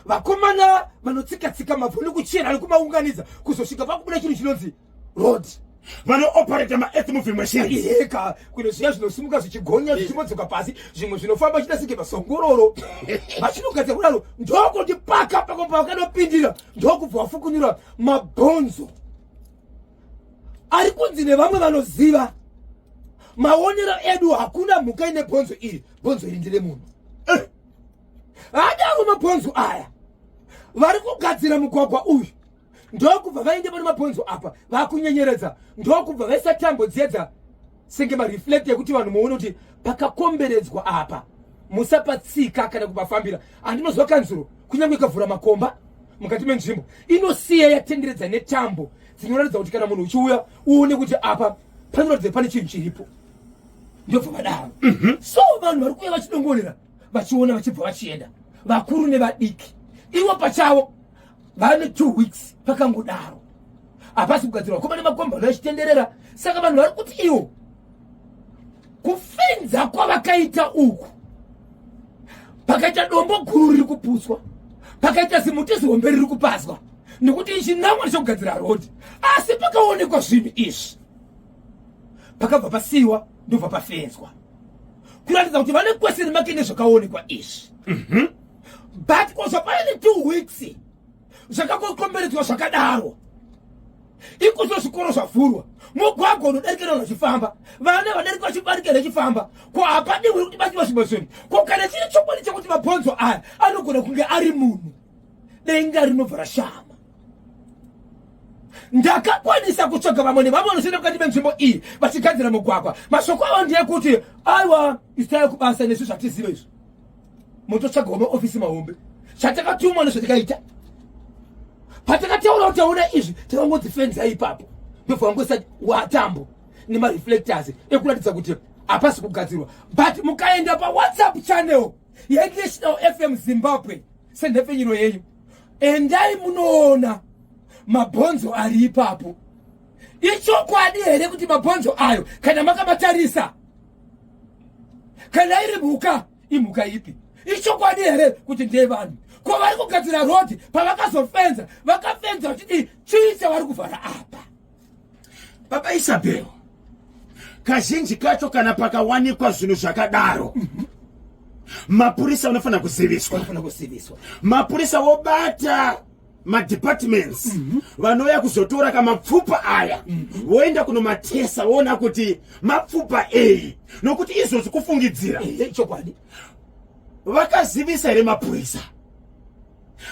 Speaker 2: vakomana vanotsika-tsika mavhu nekuchera nekumaunganidza kuzosvika pakubuda chinhu chinonzi road.
Speaker 1: Vanooperata ma-earth moving machines.
Speaker 2: Eka kune zviya zvinosimuka zvichigonya zvichimbodzoka pasi, zvimwe zvinofamba chida senge masongororo vachinogadzira kudaro, ndokuti paka pako pavakanopindira ndokubva vafukunyura mabhonzo ari kunzi nevamwe vanoziva maonero edu hakuna mhuka ine bhonzo iri, bhonzo iri ndere munhu. Adaro mabhonzo aya, vari kugadzira mugwagwa uyu ndokubva vaende pane mabhonzo apa, vakunyenyeredza, ndokubva vaisa tambo dziedza senge mareflect ekuti vanhu muone kuti pakakomberedzwa apa musapatsika kana kupafambira. Andinozwa kanzuro kunyange ikavhura makomba mukati menzvimbo inosiya yatenderedza netambo dzinoratidza kuti kana munhu uchiuya uone kuti apa panoratidza pane chinhu chiripo, ndobva vadaro. So vanhu vari kuuya vachidongorera, vachiona, vachibva vachienda, vakuru nevadiki. Ivo pachavo vane 2 weeks pakangodaro, hapasi kugadzirwa koma nemakomba anoachitenderera. Saka vanhu vari kuti iwo kufenza kwavakaita uku, pakaita dombo guru riri kuputswa, pakaita zimuti zihombe riri kupazwa, nekuti chinangwa chekugadzira rodhi, asi pakaonekwa zvinhu izvi pakabva pasiyiwa, ndobva pafenzwa, kuratidza kuti vane question mark nezvakaonekwa izvi. But kozva paine 2 weeks zvakakomberedzwa zvakadaro, ikuzo zvikoro zvavhurwa, mugwagwa unodarikira vanhu vachifamba, vana vadarika vachibarikira vachifamba, ko hapadiwi kuti batiwa zvimwe zvinhu? Ko kana chiri chokwadi chekuti mabhonzo aya anogona kunge ari munhu, denga rinobva rashama. Ndakakwanisa kutsvaga vamwe nevamwe vanoshanda mukati menzvimbo iyi vachigadzira mugwagwa. Mashoko avo ndeyekuti aiwa, isitaya kubasa nesu, zvatiziva izvi, mototsvagawo maofisi mahombe. Chatakatumwa nezvatakaita, patakataura kuti taona izvi, takangodzifenza ipapo, ndobva vangoisa watambo nemareflectors ekuratidza kuti hapasi kugadzirwa. But mukaenda paWhatsApp channel yeNational FM Zimbabwe senhepfenyuro yenyu, endai munoona mabhonzo ari ipapo. Ichokwadi here kuti mabhonzo ayo, kana makamatarisa, kana iri mhuka, imhuka ipi? Ichokwadi here kuti ndevanhu? Ko vari kugadzira rodhi, pavakazofenza, vakafenza vachiti chii chavari kuvhara apa?
Speaker 1: Baba Isabel, kazhinji kacho kana pakawanikwa zvinhu zvakadaro, mapurisa vanofanira kuziviswa.
Speaker 2: Vanofanira kuziviswa.
Speaker 1: Mapurisa vobata madepartments vanouya kuzotora kamapfupa aya, voenda kunomatesa, voona kuti mapfupa ei, nokuti izvozvi kufungidzira.
Speaker 2: Chokwadi.
Speaker 1: Vakazivisa here mapurisa?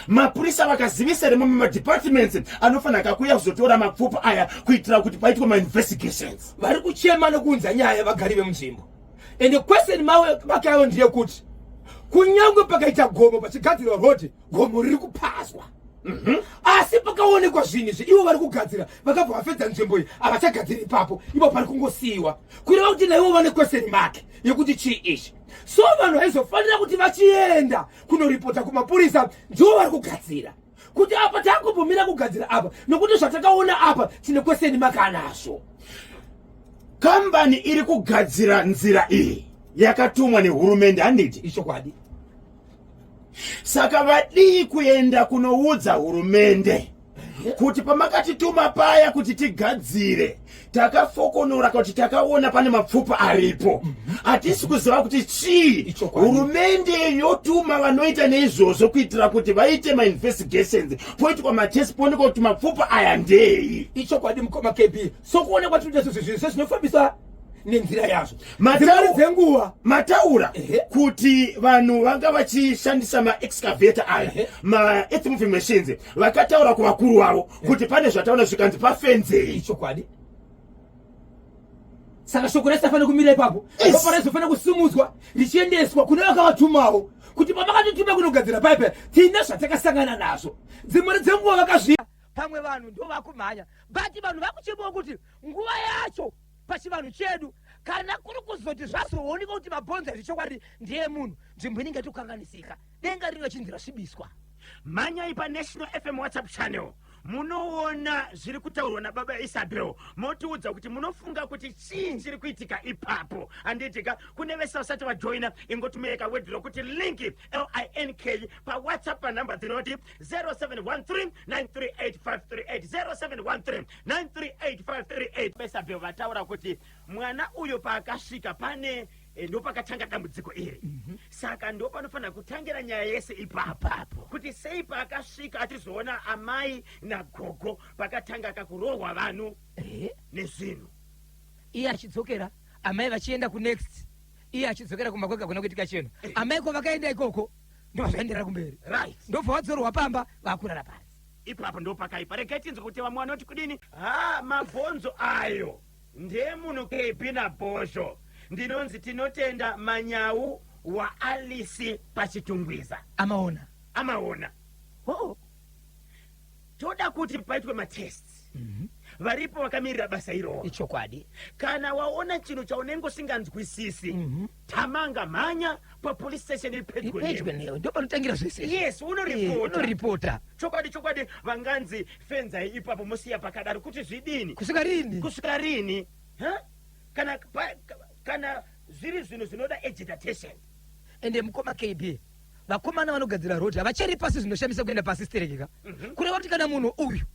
Speaker 1: Mapurisa vakazivisa here mamwe madepartments anofanira kakuuya kuzotora mapfupa aya kuitira kuti paitwe mainvestigations?
Speaker 2: Vari kuchema nokuunza nyaya vagari vemunzvimbo, ende question makayo ndeyekuti kunyange pakaita gomo pachigadzirwa rodhi, gomo riri kupazwa, asi pakaonekwa zvinhu izvi, ivo vari kugadzira vakabva vafedza nzvimbo iyi, havachagadziri ipapo, ivo pari kungosiyiwa, kureva kuti naivo vane question mark yekuti chii ichi. So vanhu vaizofanira kuti vachienda kunoripota kumapurisa, ndivo vari kugadzira, kuti apa takumbomira kugadzira apa nokuti zvatakaona apa tine question mark anazvo.
Speaker 1: Kambani iri kugadzira nzira iyi yakatumwa nehurumende, handiti?
Speaker 2: Ichokwadi.
Speaker 1: Saka vadii kuenda kunoudza hurumende kuti pamakatituma paya kuti tigadzire, takafokonora kuti takaona pane mapfupa aripo, hatisi kuziva kuti chii?
Speaker 2: Ichokwadi.
Speaker 1: Hurumende yotuma vanoita neizvozvo kuitira kuti vaite mainvestigations, poitwa matest, poonekwa kuti mapfupa aya ndei.
Speaker 2: Ichokwadi, mukoma KB. Sokuona kwatinoita izvozvo, zvinhu sezvinofambiswa nenzira yazvo
Speaker 1: dzimweni
Speaker 2: dzenguva.
Speaker 1: Mataura kuti vanhu vanga vachishandisa maexcavator aya, maearth moving machines, vakataura kuvakuru vavo kuti pane zvataona, zvikanzi pafenzei.
Speaker 2: Ichokwadi. Saka shoko raisafanira kumira ipapo. Ropa raizofanira kusimudzwa richiendeswa kune vakavatumawo kuti pamakatituma kunogadzira paipa, tine zvatakasangana nazvo. Dzimwe dzenguva vakazvi pamwe vanhu ndo vakumhanya, but vanhu vakuchemawo kuti nguva yacho pachivanhu chedu, kana kuri kuzoti zvazoonekwa kuti mabhonzo ezvechokwadi ndeyemunhu, nzvimbo inenge yatokanganisika, denga rinenge chinzi rasvibiswa.
Speaker 1: Mhanyai paNational FM WhatsApp channel. Munoona zviri kutaurwa nababa Isabel, motiudza kuti munofunga kuti chii chiri kuitika ipapo, handiti ka? Kune vese vasati vajoina, ingotumira kawedhi rokuti link, link, paWhatsApp panhamba dzinoti 0713 938538, 0713 938538. Isabel vataura kuti mwana uyo paakasvika pane ndopakatanga dambudziko iri. Saka ndo panofanira kutangira nyaya yese ipapapo, kuti sei paakasvika achizoona amai nagogo pakatanga kakurohwa vanhu nezvinhu.
Speaker 2: Iye achidzokera, amai vachienda kunext, iye achidzokera kumba kwega kuna kuitika chinhu. Amai ko vakaenda ikoko, ndobva zvaenderera kumberi. Ndobva wadzorwa pamba, vakurara pasi.
Speaker 1: Ipapo ndo pakaipa. Regai tinzwe kuti vamwe vanoti kudini. Ha, mabhonzo ayo ndemunhu kepi nabhozho. Ndinonzi Tinotenda Manyau waAlisi paChitungwiza.
Speaker 2: Amaona.
Speaker 1: Amaona.
Speaker 2: Oh.
Speaker 1: Toda kuti paitwe matests. Varipo vakamirira basa iroro.
Speaker 2: Ichokwadi.
Speaker 1: Kana waona chinhu chaunenge usinganzwisisi, tamanga, mhanya papolice station iri pedyo
Speaker 2: pedyo
Speaker 1: newe.
Speaker 2: Newe ndo panotangira zvese.
Speaker 1: Yes, unoripota.
Speaker 2: Unoripota.
Speaker 1: Chokwadi, chokwadi. Vanganzi fenzai ipapo, musiya pakadaro kuti zvidini?
Speaker 2: Kusvika rini?
Speaker 1: Kusvika rini? Ha? Kana kana zviri zvinhu zvinoda urgent attention.
Speaker 2: Ende mukoma KB, vakomana vanogadzira rodhi havacheri pasi zvinoshamisa kuenda pasi stereki ka. Kureva kuti kana munhu uyu,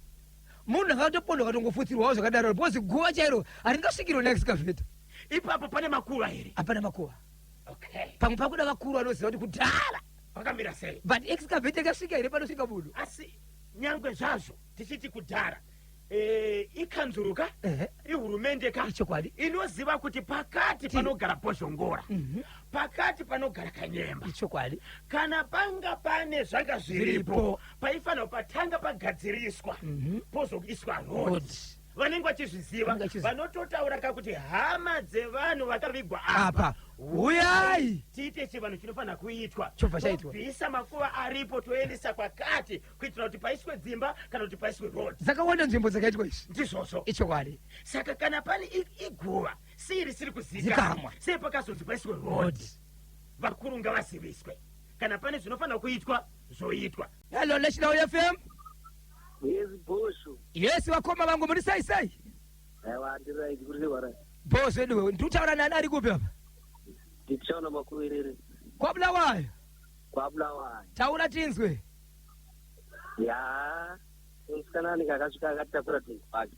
Speaker 2: munhu akatopondwa, akatongofutsirwawo zvakadaro, because guva chairo haringasvikirwe neexcavator.
Speaker 1: Ipapo pane makuva here?
Speaker 2: Hapana makuva.
Speaker 1: Okay.
Speaker 2: Pamwe pakuda vakuru vanoziva kuti kudhara
Speaker 1: pakamira sei.
Speaker 2: But excavator ikasvika here panosvika munhu?
Speaker 1: Asi nyangwe zvazvo tichiti kudhara, ikanzuru ka, ihurumende ka,
Speaker 2: Ichokwadi.
Speaker 1: inoziva kuti pakati panogara Bhozhongora, pakati panogara Kanyemba.
Speaker 2: Ichokwadi.
Speaker 1: Kana panga pane zvanga zviripo,
Speaker 2: Zviripo.
Speaker 1: paifanira patanga pagadziriswa, pozoiswa road.
Speaker 2: Road.
Speaker 1: Vanenge vachizviziva.
Speaker 2: Vanenge vachiziva.
Speaker 1: Vanototaura kakuti hama dzevanhu vakavigwa apa,
Speaker 2: apa huyai
Speaker 1: tiite chivanhu chinofanira kuitwa.
Speaker 2: Chobva chaitwa.
Speaker 1: Tobvisa makuva aripo, toendesa kwakati kuitira kuti paiswe dzimba kana kuti paiswe road.
Speaker 2: Dzakawanda nzvimbo dzakaitwa izvi.
Speaker 1: Ndizvozvo.
Speaker 2: Ichokwadi.
Speaker 1: Saka kana pane iguva sei risiri kuzikamwa?
Speaker 2: Zikamwa.
Speaker 1: Sei pakazonzi paiswe road?
Speaker 2: Road.
Speaker 1: Vakuru ngavaziviswe. Kana pane zvinofanira kuitwa, zvoitwa.
Speaker 2: Hello, National FM.
Speaker 3: Yes, Bhosho.
Speaker 2: Yes, vakoma vangu, muri sei sei?
Speaker 3: Aiwa, handiri kuri sei?
Speaker 2: Bhosho edu. Ndikutaura nani, ari kupi apa?
Speaker 3: Ndichaona Makuverere.
Speaker 2: KwaBulawayo?
Speaker 3: KwaBulawayo.
Speaker 2: Taura tinzwe.
Speaker 3: Ya, musikana anenge akasvika akatakura tunhu twake.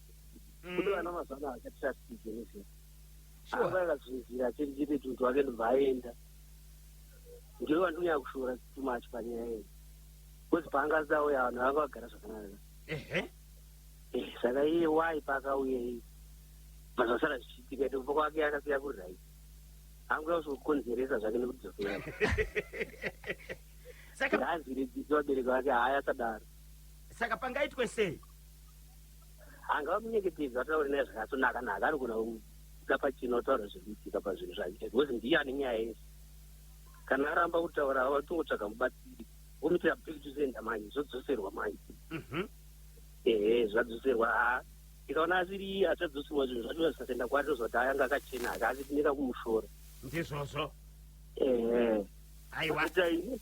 Speaker 3: Kune vana mazuva ano havachatrustiki anything. Anga akazvinzira chete chete tunhu twake, ndobva aenda. Ndiwe wandonyanya kushora too much panyaya iyi. Because paanga asati auya, vanhu vanga vagara zvakanaka. Saka iye wai paakauya iye mazvasara zvichiitika, ende kumba kwake akasiya kuri right. Anguya kuzokonzeresa zvake nekudzokera.
Speaker 1: Saka
Speaker 3: Ngaazviredzise vabereki vake, haaya asadaro.
Speaker 1: Saka pangaitwe sei?
Speaker 3: Angava munyengetedzi, vataure naye zvakatonaka naka, anogona kuda pachena kutaura zviri kuitika pazvinhu zvake, because ndiye ane nyaya yese. Kana aramba kutaura, vatongotsvaga mubatsiri, vomuitira back to sender manje, zvodzoserwa manje. Ehe, zvadzoserwa. Ha, tikaona asiri iye achadzoserwa zvinhu zvacho zvisasenda kwaari, toziva kuti ayanga akachena hake, asi tineka kumushora.
Speaker 1: Ndizvozvo.
Speaker 3: Ehe.
Speaker 1: Aiwa.
Speaker 3: Itai.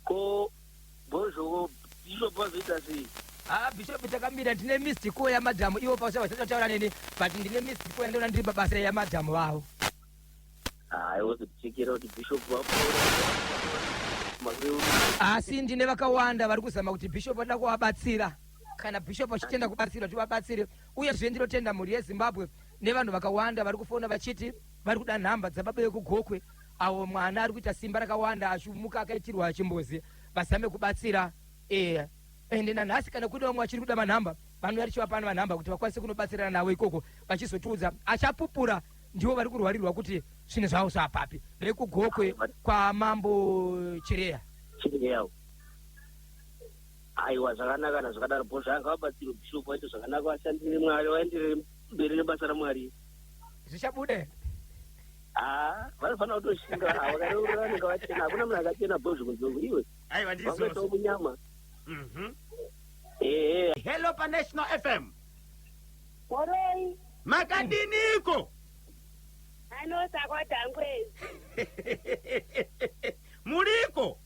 Speaker 3: Ko Bhozho, bishop vazoita sei?
Speaker 2: Ah, bishop takamira, ndine missed call yamadhamu ivo pasha vasatotaura neni, but ndine missed call yandiona ndiri pabasa yamadhamu vavo.
Speaker 3: Hayi, wozotichekera kuti bishop vapora.
Speaker 2: Asi ndine vakawanda vari kuzama kuti bishop vanoda kuvabatsira. Kana bishop vachitenda kubatsirwa, tivabatsire. Uyezve ndinotenda mhuri yeZimbabwe nevanhu vakawanda vari kufona vachiti vari kuda nhamba dzababa vekuGokwe, avo mwana ari kuita simba rakawanda achimuka akaitirwa chimbuzi, vazame kubatsira. Ende nanhasi kana kune vamwe vachiri kuda manhamba, vanouya tichivapana manhamba kuti vakwanise kunobatsirana navo ikoko, vachizotiudza achapupura ndivo vari kurwarirwa kuti zvinhu zvavo zvapapi, vekuGokwe kwamambo Chireya.
Speaker 3: Chireyawo. Aiwa, zvakanaka. Kana zvakadaro, Bhozho anga vabatsirwe, bishop vaite zvakanaka, vashandire Mwari, vaenderere mberi nebasa raMwari.
Speaker 2: Zvichabuda.
Speaker 3: Ha, vanofanira kutoshinga ava vakareurura, vanenge vachena. Hakuna munhu akachena, Bhozho, kunzongo iwe.
Speaker 1: Aiwa.
Speaker 3: Vangaitawo
Speaker 1: Ndizvozvo.
Speaker 3: munyama. Ehe.
Speaker 1: Hello, paNational FM.
Speaker 4: Moroi.
Speaker 1: Makadiniko?
Speaker 4: Anosakwa Dhangwezi.
Speaker 1: Muriko?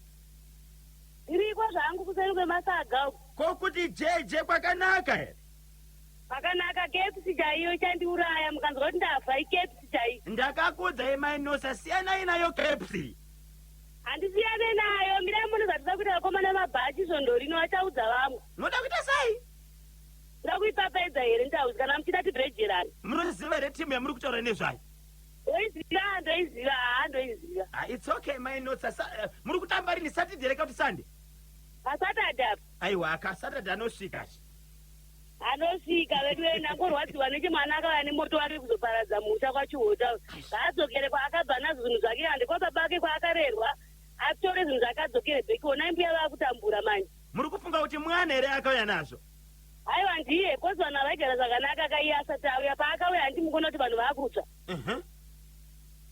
Speaker 4: Ndiriko zvangu kuseri kwemasaga uku.
Speaker 1: Ko kuti jeje kwakanaka here?
Speaker 4: Kwakanaka, kepsi chaiyo ichandiuraya mukanzwa kuti ndafa ikepsi chaiyo.
Speaker 1: Ndakakuudzai mai Nosa siyanai nayo kepsi.
Speaker 4: Handisiyane nayo, mirai muone zvatinoda kuita vakomana vemabhachi svondo rino vachaudza vamwe.
Speaker 1: Munoda kuita sei?
Speaker 4: Munoda kuipapaidza here ndauzi kana muchida tibrejerane.
Speaker 1: Munoziva here timu yamuri kutaura nezvayo?
Speaker 4: Ndoiziva, ndoiziva, haa ndoiziva.
Speaker 1: Ah, it's okay mai Notsa. Sa, uh, muri kutamba rini Saturday here kana kuti Sunday?
Speaker 4: PaSaturday apa.
Speaker 1: Aiwa, ka Saturday anosvika.
Speaker 4: Anosvika veduwe ndangorwadziwa nechemwana akauya nemoto wake kuzoparadza musha kwaChihota. Ngaadzokere kwaakabva nazvo zvinhu zvake hande kwababa vake kwaakarerwa atore zvinhu zvake adzokere back. Onai mbuya vaakutambura manje.
Speaker 1: Muri kufunga kuti mwana here akauya nazvo?
Speaker 4: Aiwa ndiye cause vanhu havaigara zvakanaka ka iye asati auya. Paakauya handiti mukuona kuti vanhu vaakutsva.
Speaker 1: Mhm.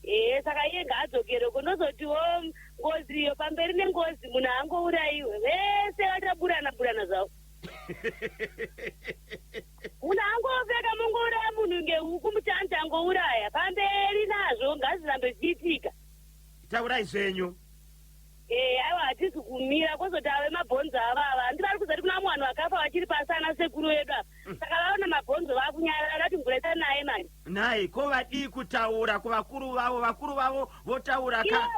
Speaker 4: Ehe saka iye ngaadzokere uko ndozotiwo ngozi iyo pamberi nengozi munhu haangouraiwe vese vachaburana burana zvavo. Munhu angopfeka mongouraya munhu ngehuku muchanti angouraya pamberi nazvo ngazvirambe zvichiitika.
Speaker 1: Taurai zvenyu.
Speaker 4: Eh, aiwa hatisi kumira kozoti ave mabhonzo ava ava handi vari kuzati kuna vamwe vanhu vakafa vachiri pasi ana sekuru vedu ava mm. saka vaona mabhonzo vakunyarara vati mvura isa naye manje
Speaker 1: Nhai ko vadii kutaura kuvakuru vavo vakuru vavo votaura ka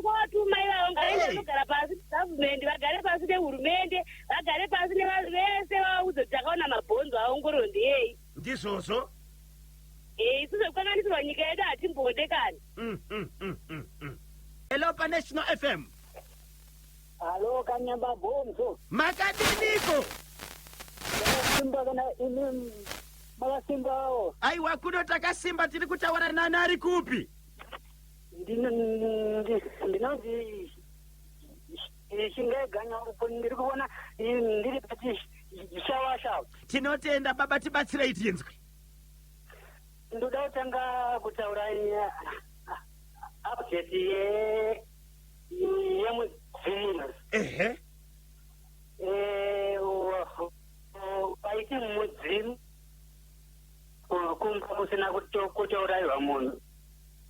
Speaker 4: Kwatuma ivavo ngavaende vanogara pasi government vagare pasi nehurumende vagare pasi nevese vaudze kuti takaona mabhonzo aongororo ndeyei
Speaker 1: ndizvozvo
Speaker 4: Eh, isu zvekukanganisirwa nyika yedu hatimbode kani
Speaker 1: mm, mm, mm, mm, mm. Hello paNational FM.
Speaker 5: Halo Kanyamba Bhonzo.
Speaker 1: Makadiniko?
Speaker 5: Simba kana imi makasimbawo.
Speaker 1: Aiwa kuno takasimba tiri kutaura nani ari kupi?
Speaker 5: Ndinonzi Shingai Ganyaupo ndiri kuona ndiri pachishawasha.
Speaker 1: Tinotenda baba tibatsirei tinzwe.
Speaker 5: Ndoda kutanga kutaura update yemudzimu.
Speaker 1: Ehe.
Speaker 5: Eh, paiti mudzimu kumba kusina kutourayiwa munhu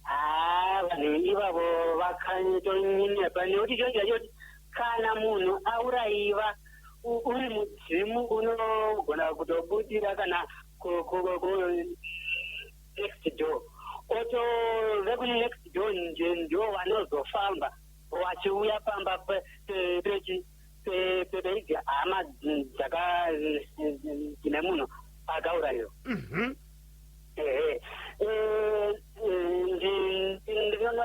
Speaker 5: haa vanhu ivavo vakanyatonyinyepa nekuti chonja choti kana munhu aurayiwa uri mudzimu unogona kutobudira kana next door oto vekunext door ndivo vanozofamba vachiuya pamba pechi peidzi hama dzaka dzine munhu akaurayiwa mhm. ehe eh,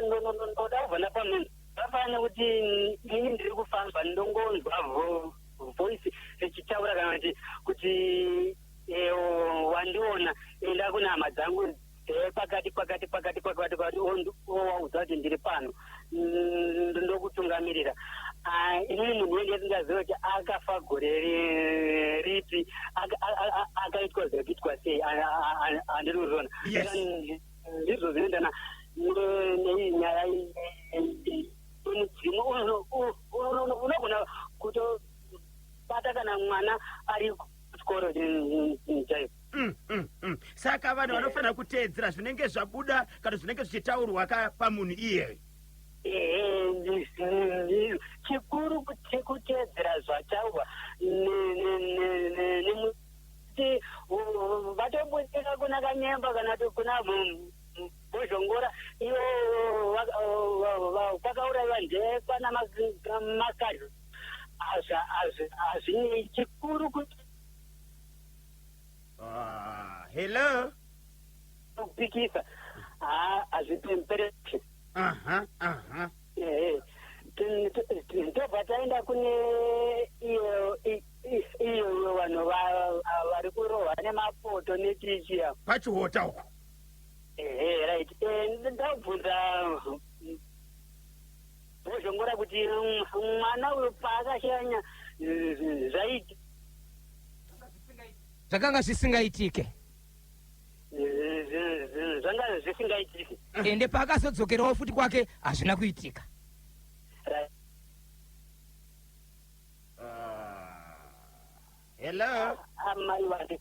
Speaker 5: ndoda kubva ndapa zvakafanana nekuti ini ndiri kufamba ndongonzwa voice richitaura kana kuti kuti eh, wandiona enda kune hama dzangu pakati pakati pakati pakati pakati owaudza kuti ndiri pano ndokutungamirira ah, inini munhu wende ndingaziva kuti akafa gore ripi akaitwa zvekuitwa sei handiri kuzviona ndizvo zvinoendana neiyi nyaya mudzimu unogona kutobata kana mwana ari kuchikoro chaiko
Speaker 1: Mm, mm, mm. Saka vanhu vanofanira kuteedzera zvinenge zvabuda kana zvinenge zvichitaurwa ka pamunhu iyeye.
Speaker 5: Ehe, chikuru kuteedzera zvataurwa nekuti vatobudira kuna kanyemba kana kuti kuna bhozhongora ivo kwakauraiwa ndekwana makazhu hazvinei chikuru kuti
Speaker 1: Ah, hello
Speaker 5: kupikisa hazvipempereki
Speaker 1: aha aha
Speaker 5: ehe tobva taenda kune iyo iyoyo vanhu vari kurohwa nemapoto nechichiya
Speaker 1: pachihota uko
Speaker 5: ehe right eh, ndabvunza bhozhongora kuti mwana uyu paakashanya zvaiti
Speaker 2: Zvakanga zvisingaitike.
Speaker 5: Zvanga zvisingaitike.
Speaker 2: Ende paakazodzokerawo futi kwake hazvina kuitika.
Speaker 1: Hello.
Speaker 5: Amai vake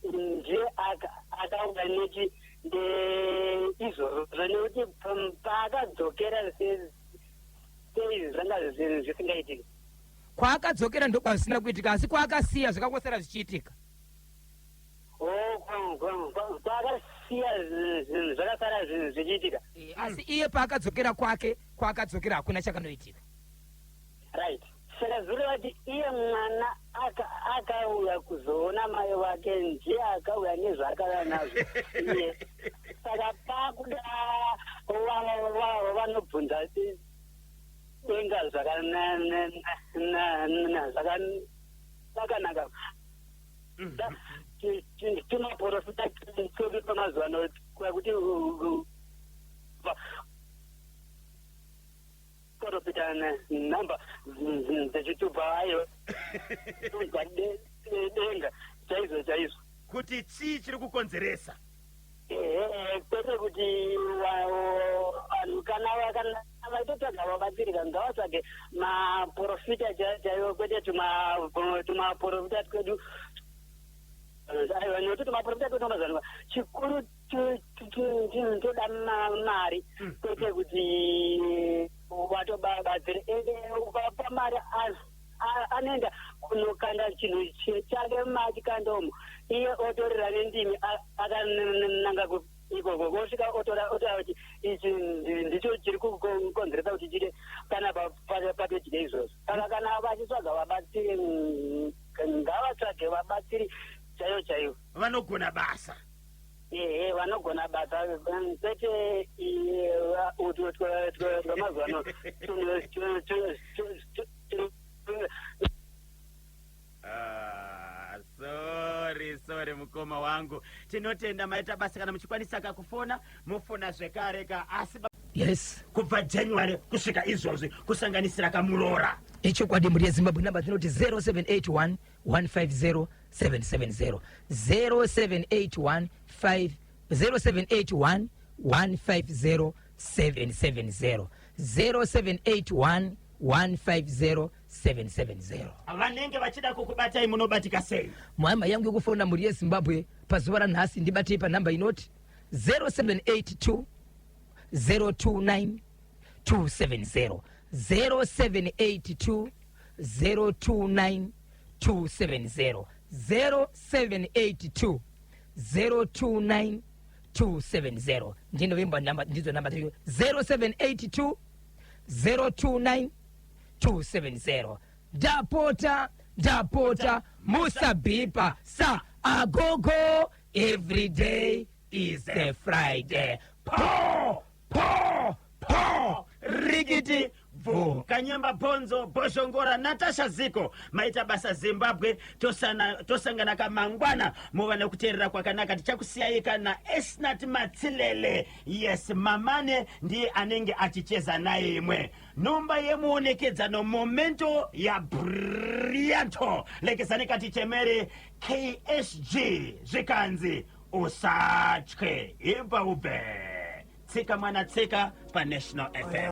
Speaker 5: ndiye akauya neti ndeizvozvo nekuti paakadzokera sei zvanga zvisingaitiki.
Speaker 6: Kwaakadzokera ndokwazvisina kuitika asi kwaakasiya zvakangosara zvichiitika.
Speaker 5: Oh, kwaakasiya zvakasara zvichiitika.
Speaker 6: Eh, asi iye paakadzokera kwake kwaakadzokera hakuna chakanoitika.
Speaker 5: Right. Saka zvoreva kuti iye mwana akauya kuzoona mai vake ndiye akauya nezvaakauya nazvo iye. Saka pakuda vanobvunza denga zvakanaka. Tumaporofita twedu twemazuva ano kuti Porofita nhamba dzechitupa ayo unzwa denga chaizvo chaizvo.
Speaker 1: Kuti chii chiri kukonzeresa?
Speaker 5: Ehe, kwete kuti vanhu kana kana vaitotsvaga vabatsiri ka ngavatsvage maporofita chaiwo chaiwo kwete tumaporofita twedu aiwa nekuti tumaporofita twedu mazuva chikuru toda mari mm. kwete kuti watobabatsira ende ukapa mari anoenda kunokanda chinhu chake machikanda umo iye otorera nendimi akananga ikoko kosvika otora otaura kuti ichi ndicho chiri kukonzeresa kuti chide kana patodye izvozvo saka kana vachitsvaga vabatsiri mm, ngavatsvage vabatsiri chaivo chaivo
Speaker 1: vanogona basa
Speaker 5: ehe vanogona basa kwete utwo twemazuva ano
Speaker 1: ah, sorry sorry mukoma wangu tinotenda maita basa kana muchikwanisa kakufona mofona zvekare ka asi
Speaker 2: yes
Speaker 1: kubva january kusvika izvozvi kusanganisira kamuroora
Speaker 2: ichokwadi mhuri yezimbabwe namba dzinoti 0781 150 770 0781 5 0781 150 770 0781 150 770
Speaker 1: vanenge vachida kukubatai munobatika sei
Speaker 2: mhama yangu yekufona mhuri yezimbabwe pazuva ranhasi ndibatei panhamba inoti 0782 029 270 0782 029 270 0782 029 270 ndinovimba namba ndidzo namba 0782 029 270 ndapota ndapota musabhipa sa agogo every day is a friday po
Speaker 1: po po rikiti bvu kanyemba bhonzo bhozhongora natasha ziko maita basa zimbabwe tosana, tosangana kamangwana mova nekuteerera kwakanaka tichakusiyai kana esnat matsilele yes mamane ndiye anenge achicheza naimwe nhomba yemuonekedzano momento ya brianto lekezani katichemere ksg zvikanzi usatye ibva ubve tsika mwana tsika panational fm.